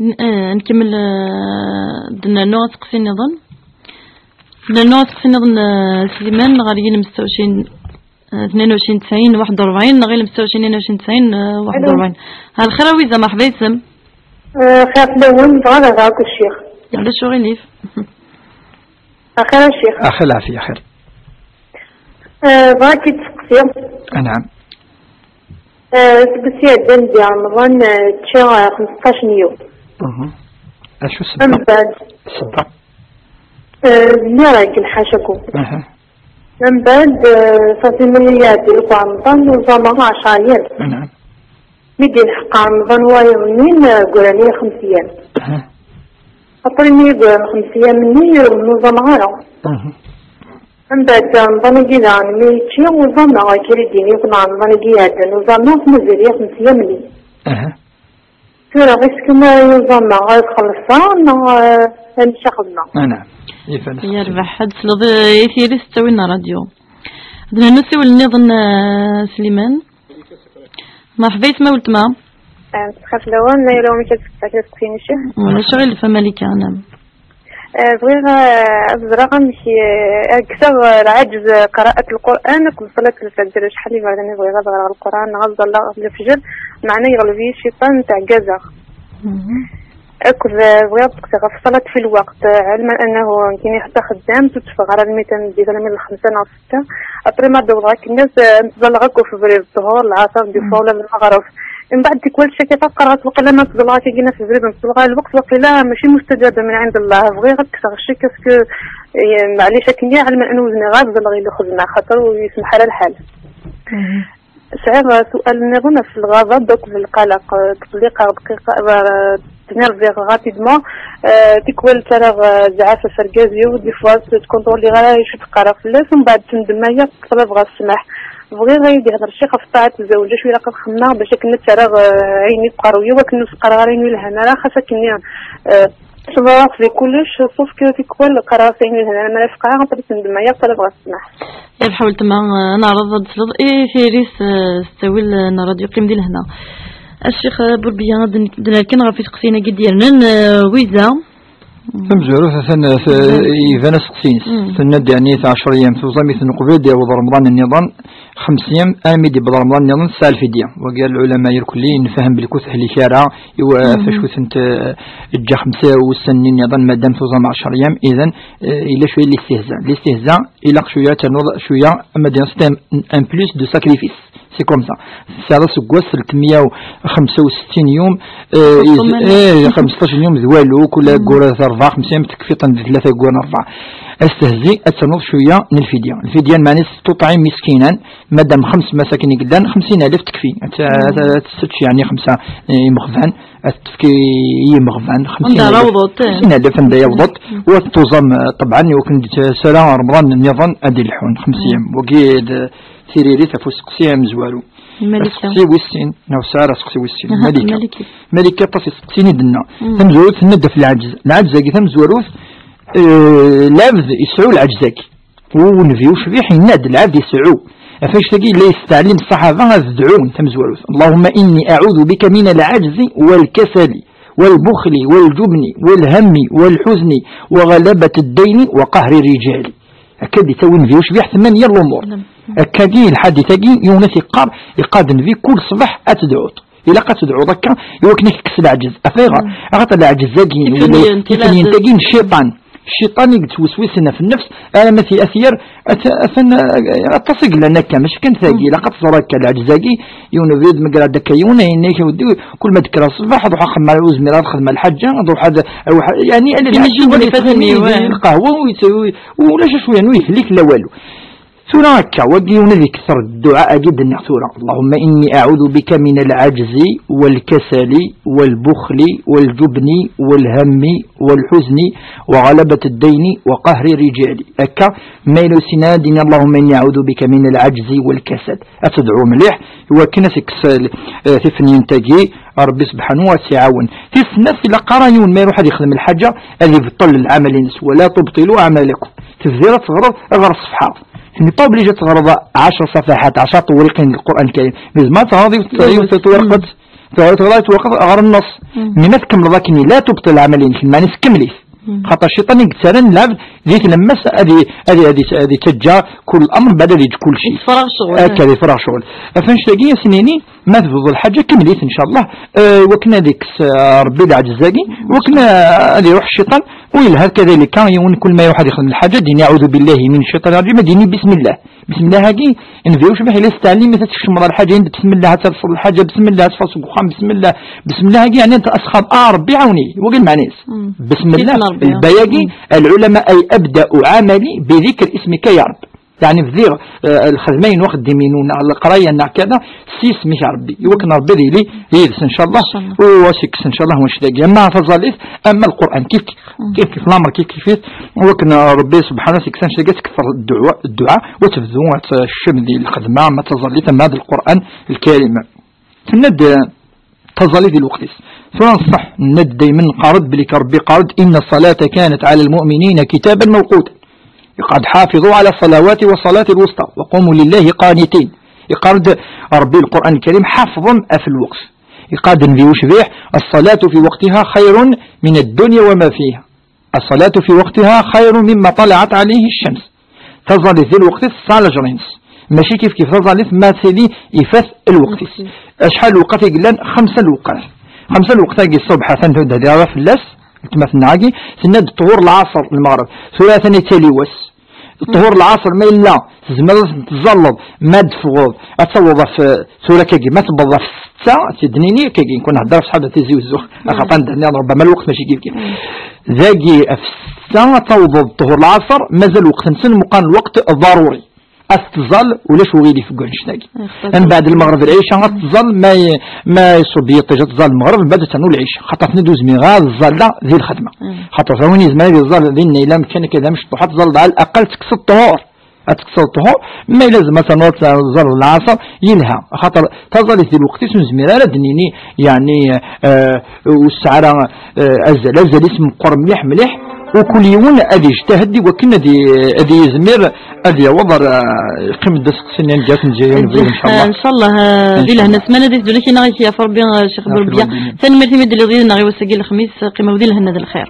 N-, eh, nkemmel, eh, d-nernu aseqsi nniḍen. D-nernu aseqsi nniḍen, eh, Sliman, ɣer yilem ستة وعشرين, eh, اثنين وعشرين تسعين واحد وأربعين, neɣ yilem ستة وعشرين اثنين وعشرين تسعين واحد وأربعين. Alo. Ha lxir a Wiza, merḥba yis-m. Eh, xir fell-awen, bɣiɣ ad hedreɣ akked ccix. Ulac uɣilif. Axir a ccix. Axir lɛafiya, axir. Eh, bɣiɣ ad k-id-steqsiɣ. Anɛam. Eh, seg ussi iɛeddan di Remḍan, eh, ččiɣ, eh, xmesṭac n yiwet. Mhm. Acu ssebba? Mbeɛd. Ssebba? Eh, lliɣ deg lḥacaku. Aha. Mbeɛd, eh, ṣafi mi iɛedda akk Remḍan, uẓameɣ ɛecṛa yyam. Anɛam. Mi d-ilḥeq Remḍan wayeḍ-nni, eh, gran-iyi xems yyam. Aha. Après mi gran xems yyam-nni, ur nnuẓameɣ ara. Mhm. Mbeɛd Remḍan-agi daɣen mi yečči, uẓameɣ, akka i d-yenna yakk Remḍan-agi iɛeddan, uẓameɣ, mazal-iyi xems yyam-nni. Aha. Tura, est-ce que ma yuẓam ad xellṣeɣ neɣ, eh, amek xedmeɣ? Ah, naɛam. Yerbeḥ. Ad tesleḍ i tiri s ttawil n ṛṛadyu. Ad nernu siwel nniḍen, eh, Sliman. Merḥba yesma weltma. Eh, txaf lawan, ma yella wamek ad tfak ad tfak. Ulac aɣilif a Malika, naɛam. Eh, bɣiɣ, eh, ad ẓreɣ amek, eh, ad kkseɣ, eh, lɛaǧez, eh, qraءة القرآن akked ṣalat lfajr. Acḥal iberdan i bɣiɣ ad ɣreɣ Lqur'an neɣ ad ẓalleɣ ɣef lefjer, meɛna yeɣleb-iyi cciṭan, ttɛeggazeɣ. Mhm. Akked, eh, bɣiɣ ad kkseɣ ɣef ṣṣalat fi lweqt, eh, ɛelman annahu nekkini ḥetta xeddamt ur tteffɣeɣ ara almi tameddit, almi d lxemsa neɣ setta. Après ma d-awḍeɣ akken ad, eh, ad ttẓalleɣ akk ɣef ubrid, ṭṭhur, lɛaṣer, des fois ula d lmeɣreb. Mbeɛd tikwal ccakiɣ qqareɣ-as waqila ma ttẓalleɣ akka-agi ɣef ubrid, nṣelleɣ lweqt, waqila mačči mustajaba min ɛend Allah. Bɣiɣ ad kkseɣ ccek, est-ce que, eh, maɛlic akken-nni, ɛelman annahu zemreɣ ad ẓalleɣ i lxedma, xaṭer ur yesmeḥ ara lḥal. Mhm. Sɛiɣ sual nniḍen ɣef lɣaḍab akked lqalaq, eh, ttqelliqeɣ dqiqa, eh, ttnerviɣ rapidement, eh, tikwal ttarraɣ, eh, zzɛaf ɣef urgaz-iw, des fois ur ttkunṭroliɣ ara acu d-qqareɣ fell-as, mbeɛd tendem aya, ṭṭlabeɣ ssmaḥ. Bɣiɣ ad yi-d-ihder ccix ɣef ṭṭaɛat n zzawj, acu ilaq ad xedmeɣ bac akken ad tt-rreɣ, eh, ayen i teqqar-iyi, akken ur s-qqareɣ ara ayen ur yelhan ara, xas akken-nni, eh, ttṣebreɣ di kullec, sauf que tikwal qqareɣ-as ayen ur yelhan ara, mi ara feqɛeɣ, après tendem aya, ṭṭlabeɣ ssmaḥ. Yerbeḥ weltma, eh, ad neɛreḍ ad d-tesleḍ i tiri s, eh, s ttawil, eh, n ṛṛadyu, qqim di lehna. A Ccix, eh, Burbiya, ad n-, ad nerken ɣef iseqsiyen-agi d-yernan, eh, Wiza. Tamezwarut, atan, eh, t-, iban aseqsi-ines. Mm. Tenna-d, yeɛni, tɛecr ayyam tuẓam i ten-uqbel d-yaweḍ Remḍan nniḍen, xems ayyam, armi d-yewweḍ Remḍan nniḍen, tesɛa lfidya. Wagi lɛulama irkelli nfahem belli ur tehlek ara, i wa-, ɣef acu tent, eh, ǧǧa xemsa wussan-nni nniḍen, madam tuẓam ɛecr ayyam, idan, eh, yella cwiya n listihza. Listihza, ilaq cwiya ad ternuḍ cwiya, ama d-, c'est un, un plus de sacrifice. C'est comme ça. Tesɛiḍ aseggas tletmeyya u xemsa u settin yum, eh, xemseṭṭac yum d walu, kul ayyur terbeɛ, xemsa yum tekfiḍ-ten di tlata ayyur n rebɛa. Astehzi, ad ternuḍ cwiya n lfidya. Lfidya, lmeɛna-s tuṭɛim miskinan, madam xems masakin i yellan, xemsin alef tekfi. Ad t-, ad t-, ad tessečč, yeɛni, xemsa, eh, imeɣban, ad t-tefk i yimeɣban, xemsin alef, xemsin alef anda yawḍeḍ, u ad tuẓam, eh, ṭebɛen, i wakken d-, s ara Remḍan nniḍen ad d-ileḥḥun, xemsa yum. Wagi d tiririt ɣef useqsi amezwaru. Malika. Aseqsi wis sin, neɣ sɛiɣ aseqsi wis sin. Aha, Malika. Malika. Malika aṭas iseqsiyen i d-tenna. Mm. Tamezwarut tenna-d ɣef lɛaǧez. Lɛaǧez-agi tamezwarut, eh, lɛebd iseɛɛu lɛaǧez-agi. U Nnbi ucbiḥ yenna-d lɛebd iseɛɛu. Ɣef annect-agi yella yesteɛlim ṣṣaḥaba ad dɛun tamezwarut. اللهم إني أعوذ بك من العجز والكسل والبخل والجبن والهم والحزن وغلبة الدين وقهر الرجال. Akka d-ittawi Nnbi ucbiḥ tmanya n lumuṛ. Akkagi lḥadit-agi, yiwen ad t-iqqar, iqqar-d Nnbi kul ṣṣbeḥ ad tedɛuḍ. Ilaq ad tedɛuḍ akka, i wakken ad k-tekkes leɛǧez. Ɣef ayɣer? Axaṭer leɛǧez-agi, wala tifinyent-agi n cciṭan. Cciṭan i yettweswisen ɣef nnefs, arma t-, ad t-yerr, at-, atan, eh, aṭas i yellan akka, mačči kan tagi, ilaq ad teẓreḍ akka, leɛǧez-agi, yiwen ubrid, meggreɣ-d akka yiwen, ayen-ik, a weddi, kul ma d-kkreɣ ṣṣbeḥ, ad ruḥeɣ axemmar, ur zmireɣ ad xedmeɣ lḥaǧa, ad ruḥ ad, ad ruḥ, yani, ala lḥaǧa, lqahwa, ur yett-, ur, ulac acu, yani, ur yehlik la walu. Tura akka, wagi yiwen ad ikter dduɛa-agi d-nniɣ tura. اللهم إني أعوذ بك من العجز والكسل والبخل والجبن والهم والحزن وغلبة الدين وقهر الرجال. Akka, ma yella usinna ad d-ini, اللهم إني أعوذ بك من العجز والكسل. Ad tedɛu mliḥ, i wakken ad tekkes, eh, tifenyent-agi, Ṛebbi subḥanu ad tt-iɛawen. Tis snat, ilaq ara yiwen ma iruḥ ad yexdem lḥaǧa, ad ibṭel lɛamal-ines, ولا تبطلوا أعمالكم. Tebdiḍ ad teɣreḍ, ɣer ṣṣefḥa. Tu n'es pas obligé ad teɣreḍ ɛecra ṣafaḥat, ɛecra tewriqin n Lqur'an Lkarim. Mais tzemreḍ ad teɣreḍ yiwet, yiwet twerqet, teɣreḍ, teɣreḍ yiwet twerqet, ɣer nneṣ. Mm. Mais ma tkemmleḍ akken, لا تبطل العمل-inek, lmeɛna-s kemmel-it. Mm. Xaṭer cciṭan i yettarran lɛebd di tlemmast ad i-, ad i-, ad i-, ad ittaǧǧa kul amr, mbeɛd ad yeǧǧ kulci. Yessefraɣ ccɣel. Akka, ad yefraɣ ccɣel. Ɣef annect-agi, ad s-nini, ma tebɣuḍ lḥaǧa, kemmel-it, ncallah. Eh, wakken ad ikkes, eh, Rebbi leɛǧez-agi, wakken, eh, ad iruḥ cciṭan, u yelha kadalika, yiwen kul ma iruḥ ad yexdem lḥaǧa, ad d-yini, أعوذ بالله من الشيطان الرجيم, ad d-yini, بسم الله. Bsmillah-agi, Nnbi ucbiḥ yella yesteɛlim, mi tettkecmeḍ lḥaǧa, yend bsmillah, ad terseḍ lḥaǧa, bsmillah, ad teffɣeḍ seg uxxam, bsmillah. Bsmillah-agi, yeɛni, ad tesxaḍ, a Rebbi, ɛawen-iyi. Wagi lmeɛna-s. Mm. Bsmillah, isem Rebbi, ah. Lba-agi, mm, العلماء أي أبدأ عملي بذكر اسمك يا رب. Yeɛni, bdiɣ, eh, lxedma-inu, axeddim-inu, neɣ leqraya, neɣ kada, s yisem-ik a Rebbi. I wakken Rebbi ad yili yid-s, ncallah. Ncallah. U ad s-ikkes, ncallah, wanect-agi. Ama taẓallit, ama Lqur'an, kif kif. Mm. Kif kif, lamer kif kif, wakken Rebbi subḥanahu ad s-ikkes annect-agi, ad tkeffer dduɛa, dduɛa, u ad tebdu ad teccem di lxedma, ama d taẓallit, ama d Lqur'an Lkarim. Tenna-d, eh, Taẓallit di lweqt-is. Tura nṣeḥ, nenna-d daymen, nqarr-d belli Ṛebbi iqarr-d: "إن الصلاة كانت على المؤمنين كتابا موقوتا". Iqarr-d: "حافظوا على الصلوات والصلاة الوسطى وقوموا لله قانتين". Iqarr-d Ṛebbi Lqur'an Lkarim: "حافظوا في الوقت". Iqarr-d Nnbi ucbiḥ: "الصلاة في وقتها خير من الدنيا وما فيها". الصلاة في وقتها خير مما طلعت عليه الشمس. Taẓallit di lweqt-is tesɛa lejr-ines. Mačči kif kif taẓallit ma tili ifat lweqt-is. Acḥal lweqt i yellan? Xemsa lweqat. Xemsa lweqt-agi, ṣṣbeḥ atan tudda di ara fell-as, letma-tneɣ-agi, tenna-d ṭhur lɛaṣer, lmeɣreb. Tura atan yettali wass. Ṭhur lɛaṣer ma yella tezmer ad ten-tẓalleḍ, ma d-teffɣeḍ, ad taweḍ ɣef, tura akkagi, ma tewweḍ ɣef ssetta, tidnini akkagi, nkun hedder ɣef ṣṣḥab Tizi Wezzu, axaṭer anda nniḍen, ṛebbama lweqt mačči kif kif. Dagi ɣef ssetta ad tawḍeḍ ṭhur lɛaṣer, mazal lweqt-nsen meqqar lweqt ḍaruri. Ad tettẓall, ulac uɣilif deg wannect-agi. Mbeɛd lmeɣreb, lɛica ad tettẓall, ma, ma iṣubb yiṭij ad tettẓall lmeɣreb, mbeɛd ad ternu lɛica. Xaṭer tenna-d ur zmireɣ ad ẓẓalleɣ di lxedma. Xaṭer tura win yezmer ad iẓẓall dinna yella amkan akka d amecṭuḥ ad tettẓall, ɛla laqal tekkseḍ ṭhur. Ad tekkseḍ ṭhur, ma yella zma ternuḍ ad teẓẓalleḍ lɛaṣer, yelha. Axaṭer taẓallit di lweqt-is ur nezmir ara ad d-nini, yeɛni, eh, ur tesɛi ara, eh, azal. Azal-is meqqer mliḥ, mliḥ. Ukul yiwen ad yejtahed i wakken ad y-, ad yezmir ad yaweḍ ar, eh, yeqqim-d aseqsi-nni n Ǧaɛet n Ǧiyan, incallah. Incallah, eh, di lehna ssmana di tduli-k-ina i k-yaf Rebbi, eh, Ccix Burebya. Tanemmirt imi d-telliḍ yid-neɣ i wass-agi n lexmis, qqimeɣ di lehna d lxir.